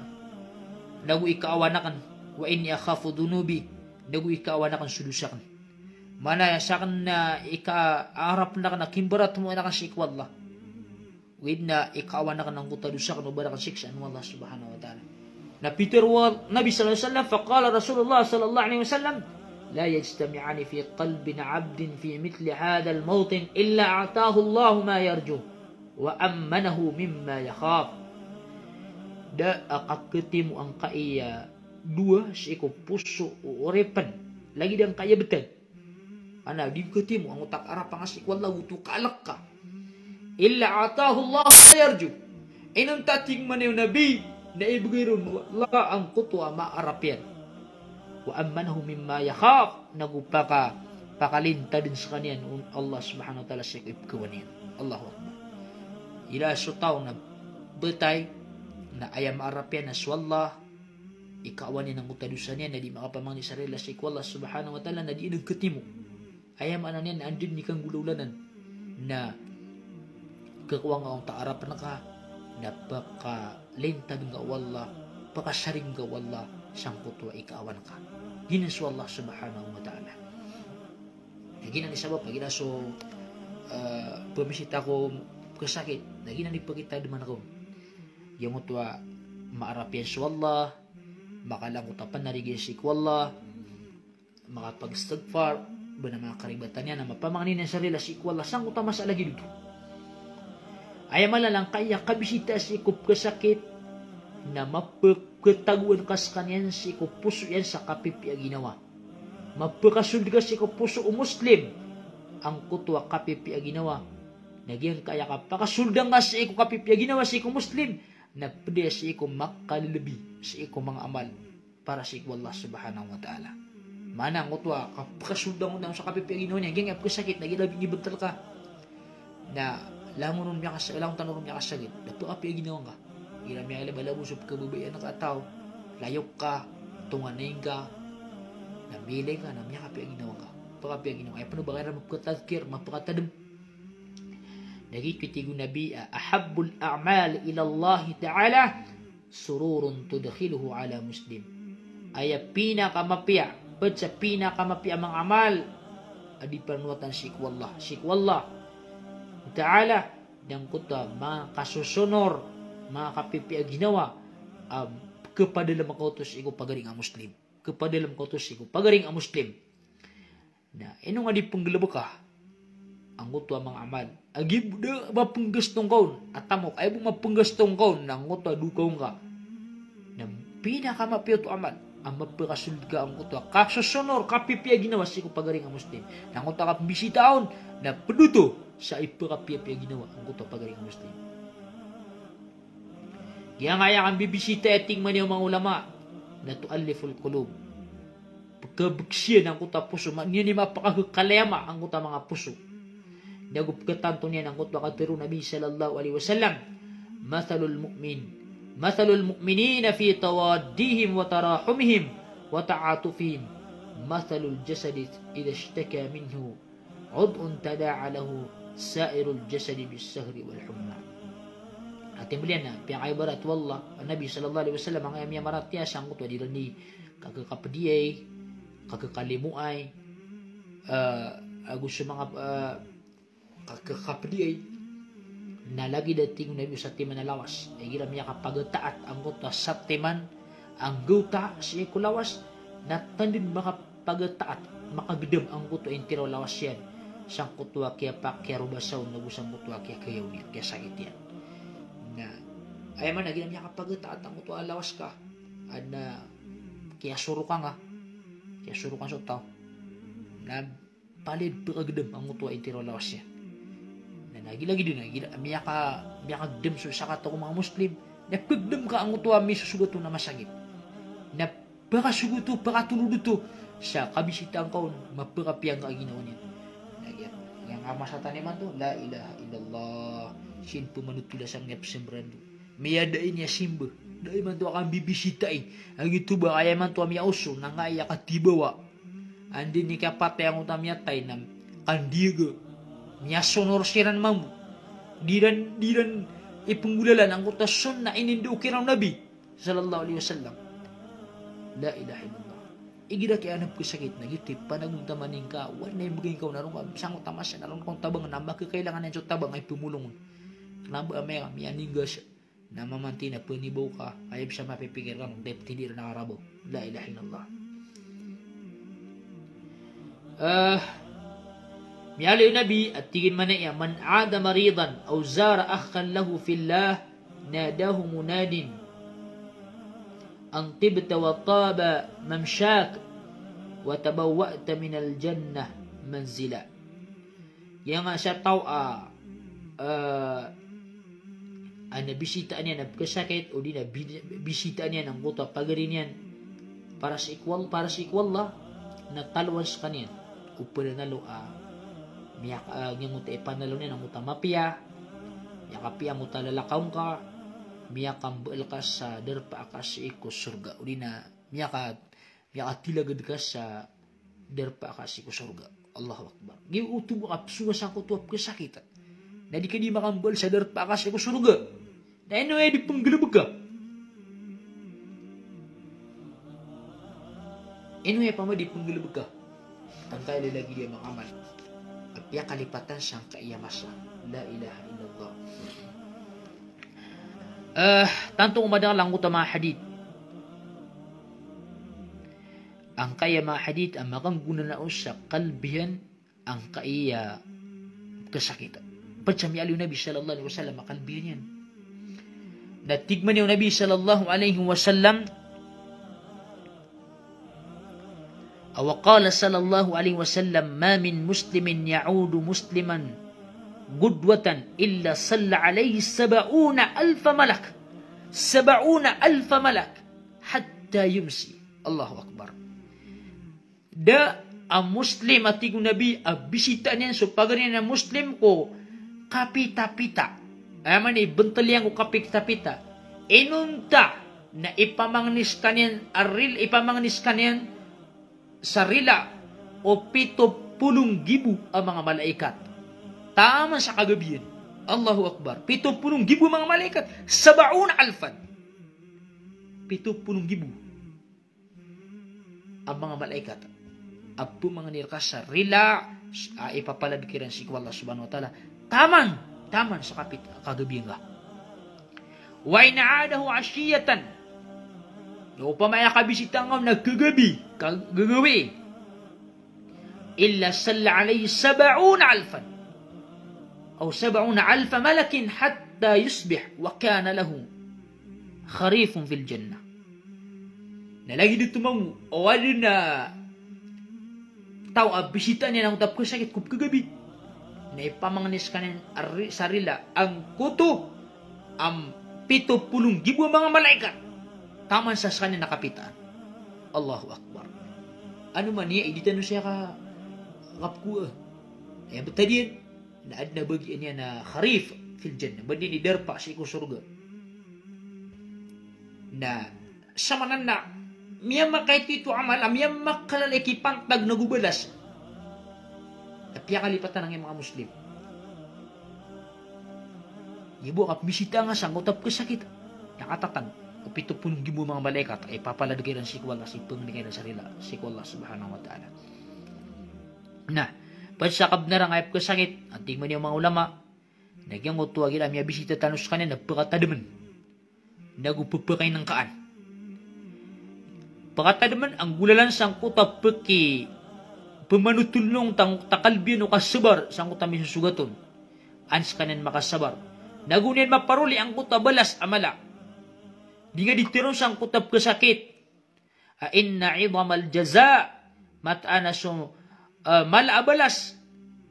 nago ikaawan akn, wa inni akhafu dhunubi, nago ikaawan akn so dosa akn." Maana aya sakn na ikaarap akn a kimbaratmoan akn sii ko Allah. Ogaid na ikaawan akn angkoto a dosa akn o ba rakn siksaan o Allah subhanahu wa ta'ala. Na pitharo o Nabi sallallahu alaihi wasallam, faqala Rasulullah sallallahu alaihi wasallam, "La yajtami'ani fi qalbi 'abdin fi mithli hadhal mawtin illa a'tahu Allahu ma yarju, wa ammanahu mimma yakhaf." Da a kakhatimo angkaya dowa sii ko poso o oripn, lagid angkaya btad. Ana di khatimo angkoto a kaarap ngka sii ko Allah oto kalk ka. Illa a'tahu Allahu ma yarju. Inonta, tig mambo o Nabi, na ibgay ron o Allah angkoto a maarap iyan. Wa ammanahu mimma yakhaf. Nago paka, pakalintad dn skaniyan o Allah subhanahu wa ta'ala sii ko ipkhawan iyan. Allahu Akbar. Igira so taw na btad, na aya maarap iyan na so Allah, ikaawan iyan angkoto a dosa niyan, na di makapamangni sa rila sii ko Allah subhanahu wa ta'ala, na di iyan khatimo. Aya maana niyan na anda dn i kanggolawlanan na khakowa ngka angkoto a arap ngka, na pakalintad ngka o Allah, pakasaring ngka o Allah sangkoto a ikaawan ka. Giyanan so Allah subhanahu wa ta'ala. Na giyanan i sabap a igira so, eh, pamisita ko pkhasakit, na giyanan i pakitadman ko giyangkoto a maarap iyan so Allah, makala angkoto a panariga iyan sii ko Allah, makapag-istighfar, ba na manga karibatan iyan a mapamangni niyan sa rila sii ko Allah sangkoto a masa a lagid oto. Aya mala na angkaya kabisita sii ko pkhasakit na mapkhatagoan ka skaniyan sii ko poso iyan sa kapipiya ginawa. Mapkhakasold ka sii ko poso o Muslim angkoto a kapipiya ginawa. Na giyangkaya kapakasold angka sii ko kapipiya ginawa sii ko Muslim, na pd aya sii ko makalbi sii ko manga amal para sii ko Allah subhanahu wa ta'ala. Maana angkoto a kapakasold angkoto sa kapipiya ginawa niyan, giyangkaya pkhasakit na igira bngi bntal ka, na langon on miyakasa-, langon tano ron miyakasakit, da pkapiya ginawa ngka. Igira miyalab a labo so pkhababayaan ka a taw, layok ka, tonganay ngka, na miyailay ka, na miyakapiya ginawa ngka. pkapiya ginawa. Aya pn o ba ka iran mapkatadhkir, mapkatadm. Na giyoto i tig o Nabi a, "Ahabbul a'mali ilallahi ta'ala sururun tudkhiluhu ala muslim." Aya pinakamapiya, pd sa pinakamapiya a manga amal a di pn watan sii ko Allah, sii ko Allah Ta'ala, na angkoto a manga kasosonor, manga kapipiya a ginawa a kpadalm ka oto sii ko pagari nga Muslim. Kpadalm ka oto sii ko pagari nga Muslim. Na ino nga di pnggalbka angkoto a manga amal a giya bo da ba pnggastong ka on a tamok, aya bo mapnggastong ka on na angkoto a dokaw ngka. Na pinakamapiya oto a amal a mapkasold ka angkoto a kasosonor, kapipiya a ginawa sii ko pagari nga Muslim, na angkoto a kapmbisita on na pd oto sa ipkapiyapiya a ginawa angkoto a pagari nga Muslim. Giyangkaya kambibisita, aya tig mambo o manga ulama, na tu'alliful qulub. Pkabgsiyan angkoto a poso, ma-, niyan i mapakagkalayama angkoto a manga poso. Nago pkhatanto niyan angkoto a katharo o Nabi sallallahu alaihi wasallam, "Mathalul mu'min, mathalul mu'minina fi tawaddihim wa tarahumihim wa ta'atufihim, mathalul jasadi idha ishtaka minhu udwun tada'a lahu sa'irul jasadi bis sahri wal humma." Ati mbliyan na piyakaibarat o Allah, o Nabi sallallahu alaihi wasallam, angkaya miyamaratiyaya sangkoto a di iran di kakakapdiyai, kakakalimoay, eh, ago so manga, eh, kakakapdiyai. Na lagid a tig o Nabi o satiman a lawas, igira miyakapagtaat angkoto a satiman a nggawta sii ko lawas, na tandn makapagtaat, makagdam angkoto a intiro a lawas iyan sangkoto a kiyapak, kiyarobasaw, nago sangkoto a kiyakayaw iyan, kiyasakit iyan. Na aya maana, igira miyakapagtaat angkoto a lawas ka, adn a kiyasorokan ka, kiyasorokan so taw, na palaya pkagdam angkoto a intiro a lawas iyan. Na lagilagid on, igira miyaka-, miyakagdam so sakataw ko manga Muslim, na pgdam ka angkoto a misosogat on a masakit. Na pkasogat oto, pkatolod oto sa kabisitaan ka on, mapkapiya angka a ginawa niyan. Na giya, giyangkaya masa tano imanto, la ilaha illallah. Sii pmanothol a sangkaya pzambaran oto. Miyada ini a simba. Da imanto a kambibisitai. Agi oto ba aya imanto a miyaoso, na angkaya katibawa. Anda ini kiyapatay angkoto a miyatay na kandiyaga. Miyasonor siran mambo. Di iran, di iran ipnggolalan angkoto a sunnah inindao kiran o Nabi sallallahu alaihi wasallam. La ilaha illallah. Igira kiyanap ka sakit na giyoto i panagontaman ingka, oway na imbgay ngka on a roo ngka sangkoto a masa na roo ngka on tabang, na makakailangan iyan so tabang a ipmolong on. Kna ba amay ka miyaninggas na mamanti na panibaw ka, aya bisa mapipikir ka on, dep tindi iran a karabaw. La ilaha illallah. Eh, miyaaloy o Nabi a tig iyan mambo a, "Man 'ada maridan aw zara akhan lahu fillah, nadahu munadin an tibta wa taba mamshak, wa tabawwa'ta minal jannah manzila." Giyangkaya sa taw a, eh, a na bisitaan iyan a pkhasakit, odi na bi-, bisitaan iyan angkoto a pagari niyan para sii ko Al-, para sii ko Allah, na talowan skaniyan o pananalo a miyak-, ah, giyangkoto a ipanalo niyan angkoto a mapiya, miyakapiya angkoto a lalakaw ngka, miyakambaal ka sa darpa ka sii ko sorga, odi na miyaka-, miyakatilagad ka sa darpa ka sii ko sorga. Allahu Akbar. Giyoto bo a kapsowa sangkoto a pkhasakit. Na di ka di makambaal sa darpa ka sii ko sorga. Na ino aya di pnggalbka? Ino aya pman di pnggalbka? Angkaya lagid iyan a manga amal a piyakalipatan sangkaya masa. La ilaha illallah. Eh, tanto ko madakl angkoto a manga hadith. Angkaya manga hadith a makanggonanao sa kalb iyan angkaya kasakit. Pd sa miyaaloy o Nabi sallallahu alaihi wasallam a kalb iyan iyan. Na tig mambo o Nabi sallallahu alaihi wasallam, aw qala sallallahu alaihi wasallam, "Ma min muslimin ya'udu musliman ghudwatan illa salla alaihi sab'una alfa malak." Sab'una alfa malak hatta yumsi. Allahu Akbar. Da a Muslim, a tig o Nabi, a bisitaan iyan so pagari niyan a Muslim ko kapitapita. Aya maana i bntl iyan ko kapitapita. Inonta na ipamangni skaniyan a ril-, ipamangni skaniyan sa rila o pito polo nggibo a manga malaikat taman sa kagabi iyan. Allahu Akbar. Pito polo nggibo a manga malaikat. Sab'una alfan. Pito polo nggibo a manga malaikat a pemangni reka sa rila a ipapalad kiran sii ko Allah Subhanahu wa Ta'ala taman, taman sa kapit a kagabi iyan ka. Wa in 'adahu 'ashiyatan. Na opama aya kabisita ngka on na kagabi, kagagawii. Illa salla alayhi sab'una alfan. Aw sab'una alfa malakin hatta yusbih wa kana lahu kharifun fil jannah. Na lagid oto mambo, o adn a taw a bisitaan iyan angkoto a pekasakit ko pekagabi, na ipamangni skaniyan a ri-, sa rila angkoto a pito polo nggibo a manga malaikat taman sa skaniyan a kapitaan. Allahu Akbar. Ano man iya, i di tano saya ka, kapkowa. Aya btad iyan na adn a bagian iyan a kharif fil jannah. Ba di ini darpa sii ko sorga. Na samanan na miyamakaitoito a amal a miyamakalala i kipantag nago balas a piyakalipatan angkai a manga Muslim. Giya bo a kapembisita nga sangkoto a pekasakit, na katatag o pito polo nggibo a manga malaikat a ipapalad kiran sii ko Allah, sii pengni kiran sa rila sii ko Allah Subhanahu wa Ta'ala. Na ped sa kabnar angkai a pekasakit, antig man iyan o manga ulama, na giyangkoto a igira miyabisita tano skaniyan na pekatademen nago pepekainengkaan. Pekatademen a nggolalan sangkoto a peki-, pemanotolong tangkoto a kalbiyan o kasabar sangkoto a misosogat on. An skaniyan makasabar. Nago niyan maparoli angkoto a balas a mala. Di nga di teron sangkoto a pekasakit. A inna 'idhamal jaza, mataan a so, eh, mala a balas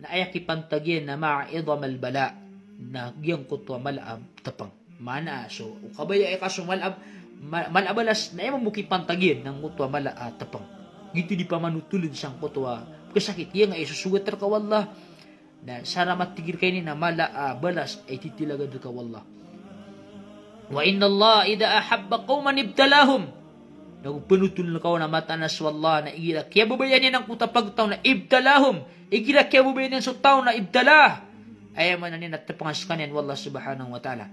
na aya kipantag iyan na ma'a 'idhamal bala, na giyangkoto a mala a tepeng. Maana a so, o kabaya aya ka so mala a, ma-, mala a balas, na aya mambo kipantag iyan na angkoto a mala a tepeng. Giyoto i di pamanotolon sangkoto a pekasakit, aya nga isosogat reka o Allah. Na sa ramat tig iyan reka ini na mala a balas a ititilagad reka o Allah. Wa innallaha idha ahabba qawman ibtalahum. Nago penotolon ka on a mataan a so Allah na igira kiyababayaan iyan angkoto a pagtaw na ibtalahum. Igira kiyababayaan iyan so taw na ibtalah. Aya maana niyan na tepengan skaniyan o Allah Subhanahu wa Ta'ala.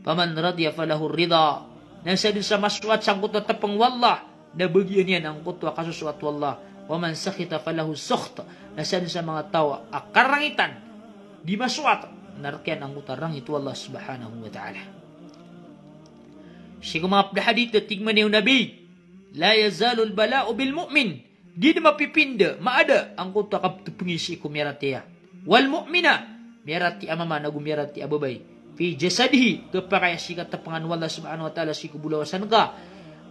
Faman radiya falahu ridha. Na sadn sa masoat sangkoto a tepeng o Allah, na bagian iyan angkoto a kasosoat o Allah. Wa man sakhita falahu sukht. Na sadn sa manga taw a karangitan, di masoat, na rek iyan angkoto a rangit o Allah Subhanahu wa Ta'ala. Sii ko manga ped a hadith na tig man iyan o Nabi, la yazalul bala'u bil mu'min. Di dn mapipinda, maada angkoto a kaptepengi sii ko miyaratiyaya. Wal mu'mina, miyaratiyaya a mama nago miyaratiyaya a babay. Fi jasadihi, kepakay a sii ka tepengan o Allah Subhanahu wa Ta'ala sii ko bolawasan ka,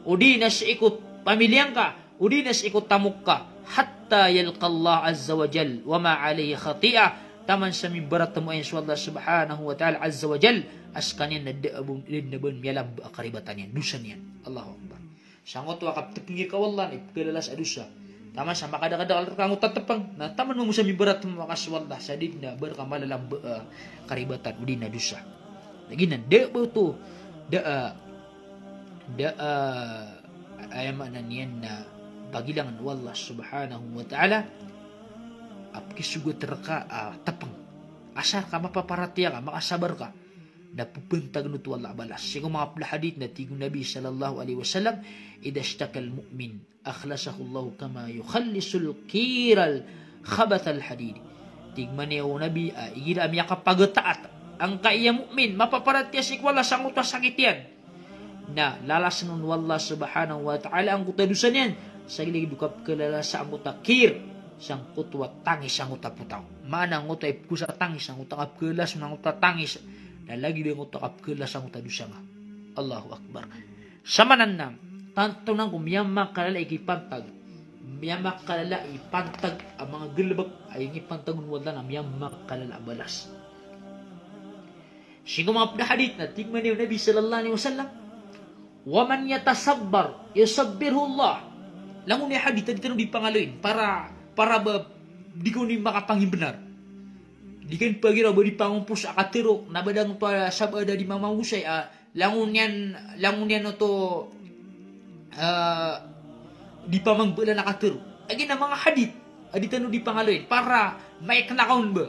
odi na sii ko pamiliya ngka, odi na sii ko tamok ka, hatta yalqallaha azza wa jal wa ma alayhi khati'ah, taman sa mimbaratemo iyan so Allah Subhanahu wa Ta'ala azza wa jal, a skaniyan na da a bo-, da a bo miyalamba a karibatan iyan, dosa niyan. Allahu Akbar. Sangkoto a kaptepengi reka o Allah na ipekalalas a dosa. Taman sa makadakadakl reka angkoto a tepeng, na taman mambo sa mimbaratemo ka so Allah sa di dn a ba reka malalamba a karibatan odi na dosa. Lagid na da a ba oto, da a, da a, aya maana niyan na pagilangan o Allah Subhanahu wa Ta'ala a pekisogat reka a tepeng. Asar ka mapaparatiyaya ka, makasabar ka, na pepentagen oto o Allah a balas. Sii ko manga ped a hadith na tig o Nabi sallallahu alayhi wasallam, idha ishtakal mu'min akhlasahullahu kama yukhallisul kiral khabathal hadid. Tig man iyan o Nabi a igira miyakapagetaat angkaya mu'min, mapaparatiyaya sii ko Allah sangkoto a sakit iyan, na lalasen on o Allah Subhanahu wa Ta'ala angkoto a dosa niyan sa giya lagid o kapekalalasa angkoto a kir sangkoto a tangis angkoto a potaw. Maana angkoto a ipekos a tangis angkoto a kapekalalas on angkoto a tangis, na lagid angkoto a kapekalalas angkoto a dosa nga. Allahu Akbar. Samanan na, tanto nan ko miyamakalala i kipantag, miyamakalala i pantag a manga galebek a inipantagen o Allah na miyamakalala a balas. Sii ko manga ped a hadith na tig man iyan o Nabi sallallahu alayhi wasallam, wa man yatasabbar yusabbirhu Allah. Langon i hadith a di tano di pangaloyin para, para ba di kano di makapangimbenar. Di kano pagira ba di pangompos a katero na ba dangto a sabad a di mamangosay a langon iyan, langon iyan oto, eh, di pamangbelan a katero. Lagid na manga hadith A di tano di pangaloyin, para maikna ka on ba.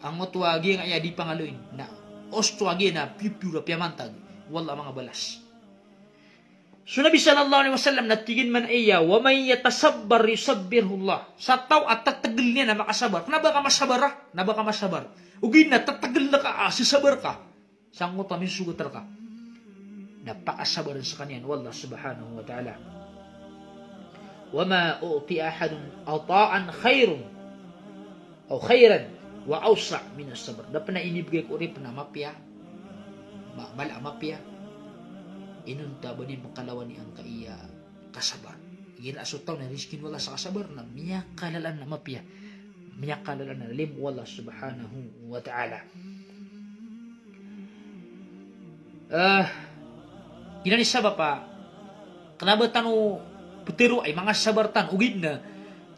Angkoto a giyangkaya di pangaloyin na osto a giya na pipiyor a piyamantag. Wallah, manga balas. So Nabi sallallahu alaihi wasallam na tig iyan man aya, "Wa man yatasabbar yusabbirhullah." Sa taw a tategeln iyan a makasabar. Kena ba ka masabar, ah? Kena ba ka masabar? Ogaid na tategeln ka a sesabar ka sangkoto a misogat reka, na pakasabarn sekaniyan o Allah subhanahu wa ta'ala. "Wa ma u'tiya ahadun ata'an khairun, aw khairan, wa awsa' minas sabr." Da pen a inibegay ko oripen a mapiya, ma-, mala a mapiya, inonta ba niyan pekalawan iyan angkaya kasabar. Igira so taw na rizkin o Allah sa kasabar na miyakalalan a mapiya, miyakalalan a limo o Allah subhanahu wa ta'ala. Eh, giyanan i sabap a kena ba tano petero ay manga sabar tano, ogaid na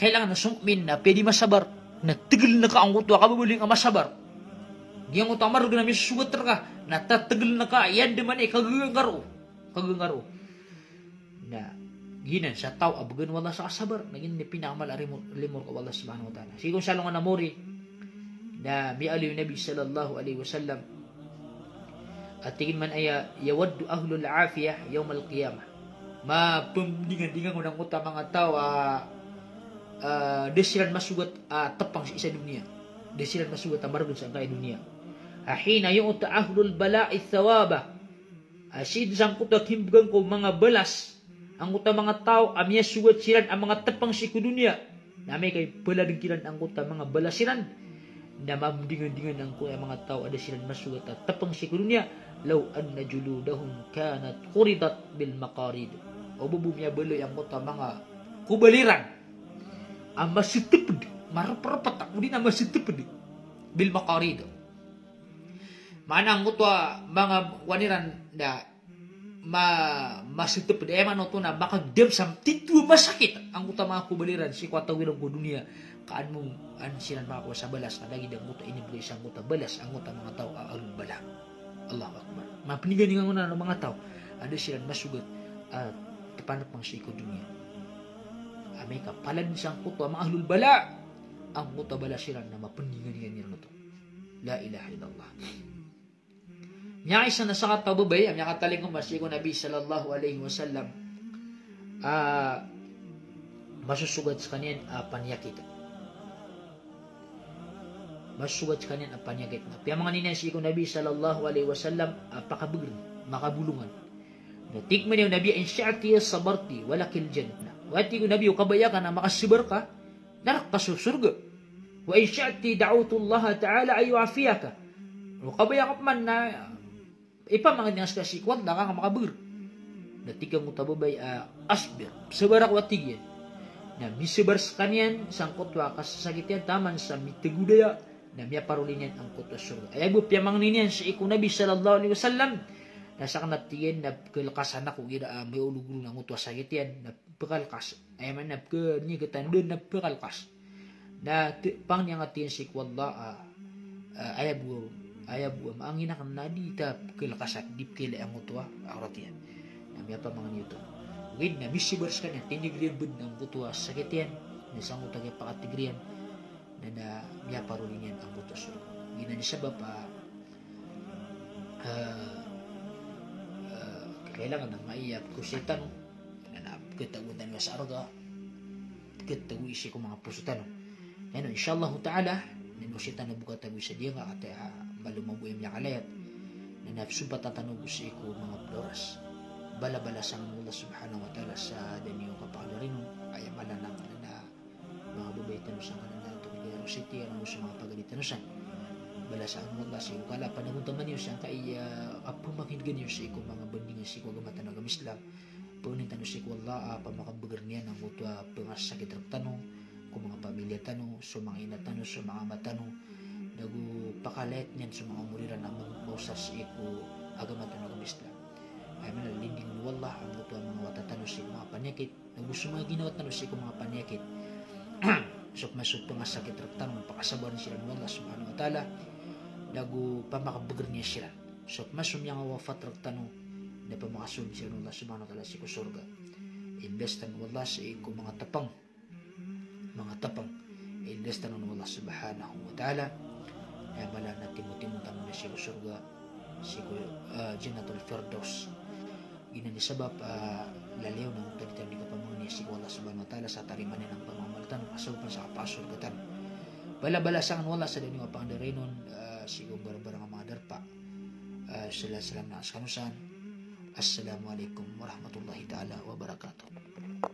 kailangan a so mu'min na apiya di masabar na tegeln ka angkoto a kababaloy a masabar. Giyangkoto a mareg na misogat reka na tategeln ka, iyan di man i kagagangkaro. Kagagangkaro. Na giyanan sa taw a began o Allah sa kasabar, na giyanan i pinakamala a limo, limo reka o Allah subhanahu wa ta'ala. Sii ko salongan a mori, na miyaaloy o Nabi sallallahu alaihi wasallam a tig iyan man aya, "Yawaddu ahlul afiyah yawmal qiyamah." Mapemdingandingan angkoto a manga taw a, a, da siran masogat a tepeng sii sa doniya. Da siran masogat a maregen sangkaya doniya. A hina yu'ta ahlul bala'i thawabah. A sii sangkoto a kimbegan ko manga balas angkoto a manga taw a miyasogat siran a manga tepeng sii ko doniya, na amay ka ipaladen kiran angkoto a manga balas iran, na mamdingandingan angkoto a manga taw a da siran masogat a tepeng sii ko doniya, "Law anna juludahum kanat quridat bil maqarid." O ba bo miyabaloy angkoto a manga kobal iran a maseteped, mareperepet, odi na maseteped, bil maqarid. Maana angkoto a manga kowan iran da ma-, maseteped, aya maana oto na makagdam sa tito a masakit angkoto a manga kobal iran sii ko atawir iran ko doniya, ka an mo, an siran makakowa sa balas, ka lagid angkoto a inibegay sangkoto a balas angkoto a manga taw a ahlul bala. Allahu Akbar. Mapendingandingan angkoto a manga taw a da siran masogat a tepanepeng sii ko doniya. Amay ka paladen sangkoto a manga ahlul bala angkoto a balas iran na mapendingandingan iran oto. La ilaha illallah. Miyakaisa na sakataw a babay a miyakatalingoma sii ko Nabi sallallahu alaihi wasallam a masosogat sekaniyan a paniyakit. Masosogat sekaniyan a paniyakit. Na piyamangni niyan sii ko Nabi sallallahu alaihi wasallam a pakabeger, makabolongan. Na tig man iyan o Nabi, "In shi'ti sabarti wa lakil jannah." Wai, tig o Nabi, o kabaya ka na makasabar ka, na rek ka so sorga. "Wa in shi'ti da'awtu Allah ta'ala an yu'afiyaki." O kabaya ka peman na ipamangni ngka sii ko Allah ka makabeger. Na tig angkoto a babay a, "Asbir." Sabar ako, a tig iyan. Na misabar sekaniyan sangkoto a kasasakit iyan taman sa mitegodaya, na miyaparoli niyan angkoto a sorga. Aya bo piyamangni niyan sii ko Nabi sallallahu alaihi wasallam, na sakn, a tig iyan, na pekalekasan ako igira a miyaologolog angkoto a sakit iyan, na pekalkas. Aya maana na pekaniyagetan den na pekalkas. Na te-, pangni angka, tig iyan, sii ko Allah a, a, aya bo, aya bo a maangin aken na di ta pekalkasan, di pekilay angkoto a awrat iyan. Na miyapamangni oto. Ogaid na misabar sekaniyan, tiniger iyan bo den angkoto a sakit iyan, na sangkoto a kiyapakateger iyan, na, na miyaparoli niyan angkoto a sorga. Giyanan i sabap a, a, a, kailangan a maiya ko sii tano, na, na pekatagoan tano sa sorga, pekatago sii ko manga poso tano. Na ino, insha Allahu ta'ala, na ino sii tano bo katago sa diyangka, kati a, a, malo mambo i miyakalayat. Na, na pesompatan tano bo sii ko manga ped a oras. Balabalasan o Allah subhanahu wa ta'ala sa da niyo kapakadari non, aya mala na, na, na, manga babay tano sangkanan a tonganay a rositi, ago so manga pagari tano san. Balasan o Allah sii ko kala a panagontaman iyo sangkaya a pemakinegen iyo sii ko manga bandingan sii ko agama tano a agama Islam. Pangnin tano sii ko Allah a pamakabeger niyan angkoto a pengasakit rektano, ko manga pamilya tano, so manga ina tano, so manga ama tano. Nago pakalayat niyan so manga omor iran a ma-, maosar sii ko agama tano a agama Islam. Aya maana na lindingen o Allah angkoto a manga wata tano sii ko manga paniyakit. Nago so manga ginawa tano sii ko manga paniyakit. So pman so pengasakit rektano na pakasabarn siran o Allah subhanahu wa ta'ala. Nago pamakabeger niyan siran. So pman so miyangawafat rektano na pamakasold siran o Allah subhanahu wa ta'ala sii ko sorga. Imbiastan o Allah sii ko manga tepeng. Manga tepeng. Ildas tano o Allah Subhanahu wa Ta'ala. Aya mala na timotimo tano sii ko sorga, sii ko, ah, Jannatul Firdaus. Giyanan i sabap, ah, lalayon tano dn i kapamangni sii ko Allah Subhanahu wa Ta'ala sa tarimaan iyan a pamamaal tano, asal pn sa kapasorga tano. Balabalasan o Allah sa da niyo a pangandarain on, ah, sii ko barabarang a manga darpa. Ah, salam, salam na skano san. Assalamu alaikum warahmatullahi ta'ala wabarakatuh.